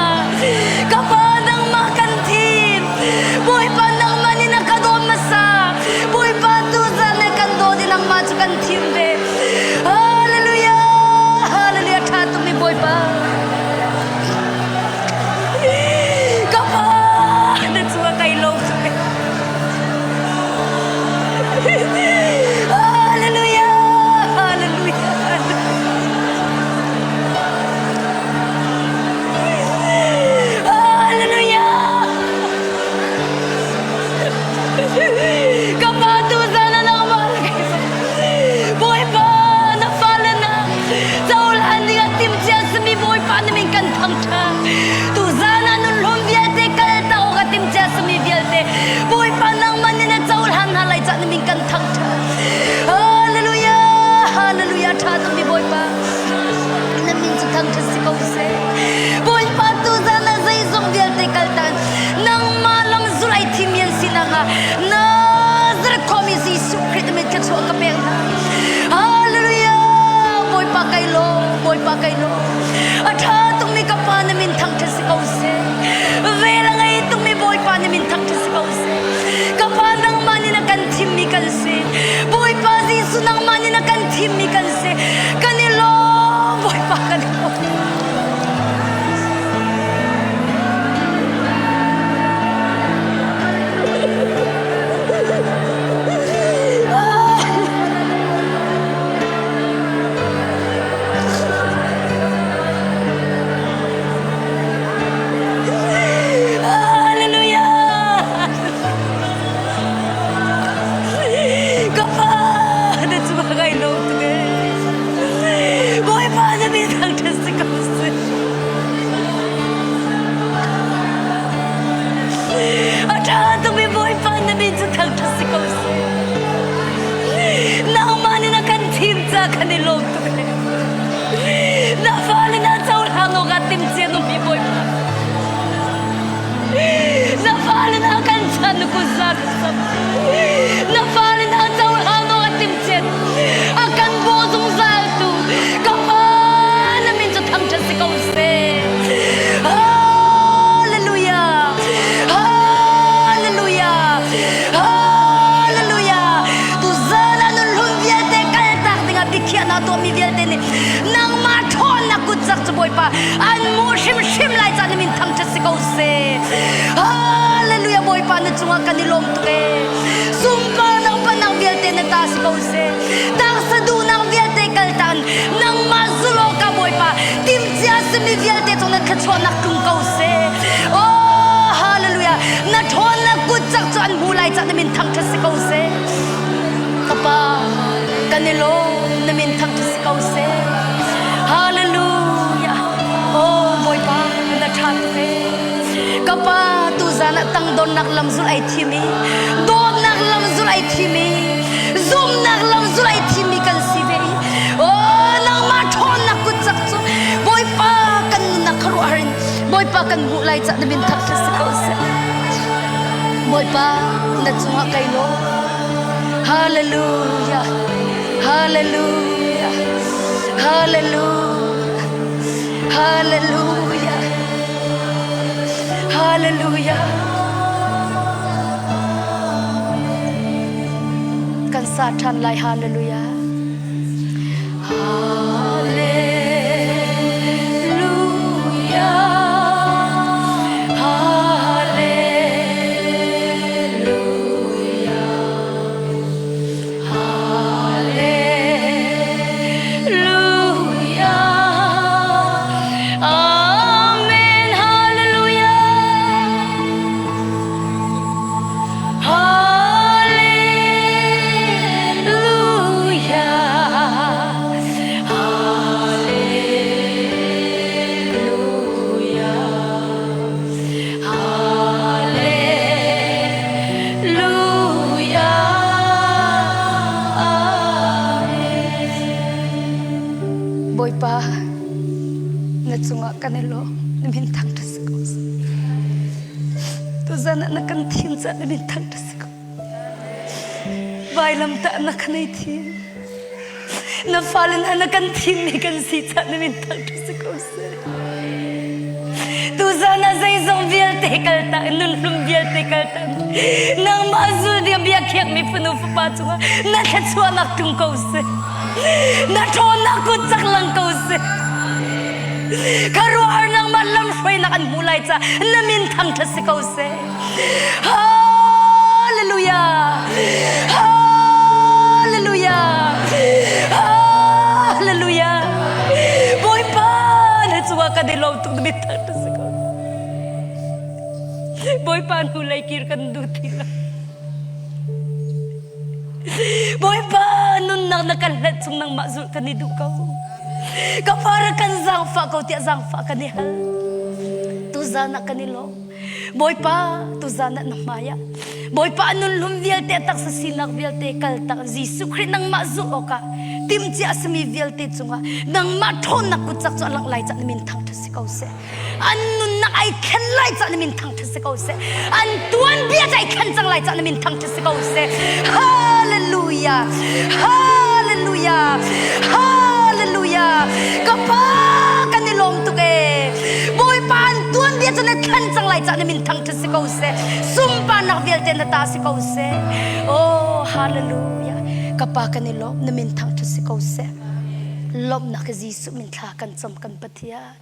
[SPEAKER 1] Ka pa nangmah kan thim. Bawipa nangmah nih na ka dawt hmasa. Bawipa tuzan le kan dawt i nangmah cu kan thim ve. Hallelujah. Hallelujah tha tumi Bawipa. Ka pa na cungah kai lawm tuk. Hallelujah! Hallelujah! Hallelujah! Ka pa tuzan na nangmah Bawipa na fale na cohlan ding ah timhcia simi Bawipa na min kan thangṭhat. Tuzan ah nunhlum vialte kal ta awk ah timhcia simi Bawipa kai lawm. A ṭha tukmi ka pa na min thangṭhat si ko seh. Vel a ngei tukmi Bawipa na min thangṭhat si ko seh. Ka pa nangmah nih na kan thimmi kan si. Bawipa Jesuh nangmah nih na kan thimmi kan si. Kan i lawm Bawipa kan i lawm. Hallelujah! Ka pa na cungah kai lawm tuk ee. Bawipa na min thangṭhat si ko seh. A ṭha tukmi Bawipa na min cu thangṭhat si ko seh. Nangmah nih na kan thim ca kan i lawm tuk ee. Na fale na cohlang awkah timhcia na ummi Bawipa. Na fale na kan chan na kut za ka sam. Na fale na cohlang awkah timhcia a kan bawh zungzal tu ka Pa na min cu thangṭhat si ko seh. Hallelujah! Hallelujah! Hallelujah! Tuzan ah nun hlun vialte kaltak dingah biakhiahnak tuahmi vialte nih nangmah ṭhawnnak kut cak cu Bawipa an hmuh hrimhrim lai ca na min thangṭhat si ko seh. Hallelujah! Bawipa na cungah kan i lawm tuk ee. Sunparnak upatnak vialte na ta si ko seh. Taksa duhnak vialte kaltan nangmah zulh awkah Bawipa timhcia simi vialte cung na thluachuahnak tlung ko seh. Oh, hallelujah. Na ṭhawnnak kut cak cu an hmu lai cah na min thangṭhat si ko seh. Ka Pa, kan i lawm na min thangṭhat si ko seh. Hallelujah. Oh, Bawipa, na ṭha tuk ee. Ka Pa, tuzan ah tangdornak lam zulh ai thim i dawtnak lam zulh ai thim i zumhnak lam zulh ai thimmi kan si ve i oh nangmah ṭhawnnak kut cak cu Bawipa kan nunnak khuaruahhar in Bawipa kan hmuh lai cah na min thangṭhat si ko seh. Bawipa na cungah kai lawm. Hallelujah. Hallelujah. Hallelujah. Hallelujah. Hallelujah. Kan sa ṭhan lai. Hallelujah. Hallelujah. Hallelujah. Hallelujah. Amen. Hallelujah. Hallelujah. Hallelujah. Hallelujah. Bawipa, na cungah kan i lawm, na min thangṭhat si ko seh. Tuzan ah na kan thim caah na min thangṭhat si ko. Vailamtah na kan ei thim. Na fale hna na kan thimmi kan si caah na min thangṭhat si ko seh. Tuzan ah zeizong vialte kaltak in nunhlum vialte kaltak nangmah zul ding bia khiakmi fanu fapa cungah na thluachuahnak tlung ko seh. Na ṭhawnnak kut cak lang ko seh. Khuaruahhar nangmah lamhruainak an hmu lai caah na min thangṭhat si ko seh. Hallelujah! Hallelujah! Hallelujah! Bawipa na cungah kan i lawm tuk na min thangṭhat si ko. Bawipa hnu lei kir kan duh ti lo. Bawipa nunnak na kan hlet chung nangmah zulh kan i duh ko. Ka pa rak kan zaangfah ko tiah zaangfah kan i hal. Tuzan ah kan i lawm. Bawipa tuzan ah na hmai ah Bawipa nun hlum vialte taksa sinak vialte kaltak Jesuh Khrih nangmah zulh awkah timhcia a simi vialte cungah nangmah ṭhawnnak kut cak cu a langh lai cah na min thangṭhat si ko seh. An nunnak ai thlen lai cah na min thangṭhat si ko seh. An tuanbia cu ai thlen cang lai cah na min thangṭhat si ko seh. Hallelujah! Hallelujah! Hallelujah! Hallelujah. Ka pa kan i lawm tuk ee. Bawipa an tuanbia cu na thlen cang lai cah na min thangṭhat si ko seh. Sunparnak vialte na ta si ko seh. Oh, hallelujah. Ka pa kan i lawm na min thangṭhat si ko seh. Lawmhnak Jesuh min thla kan cam kan Pathian.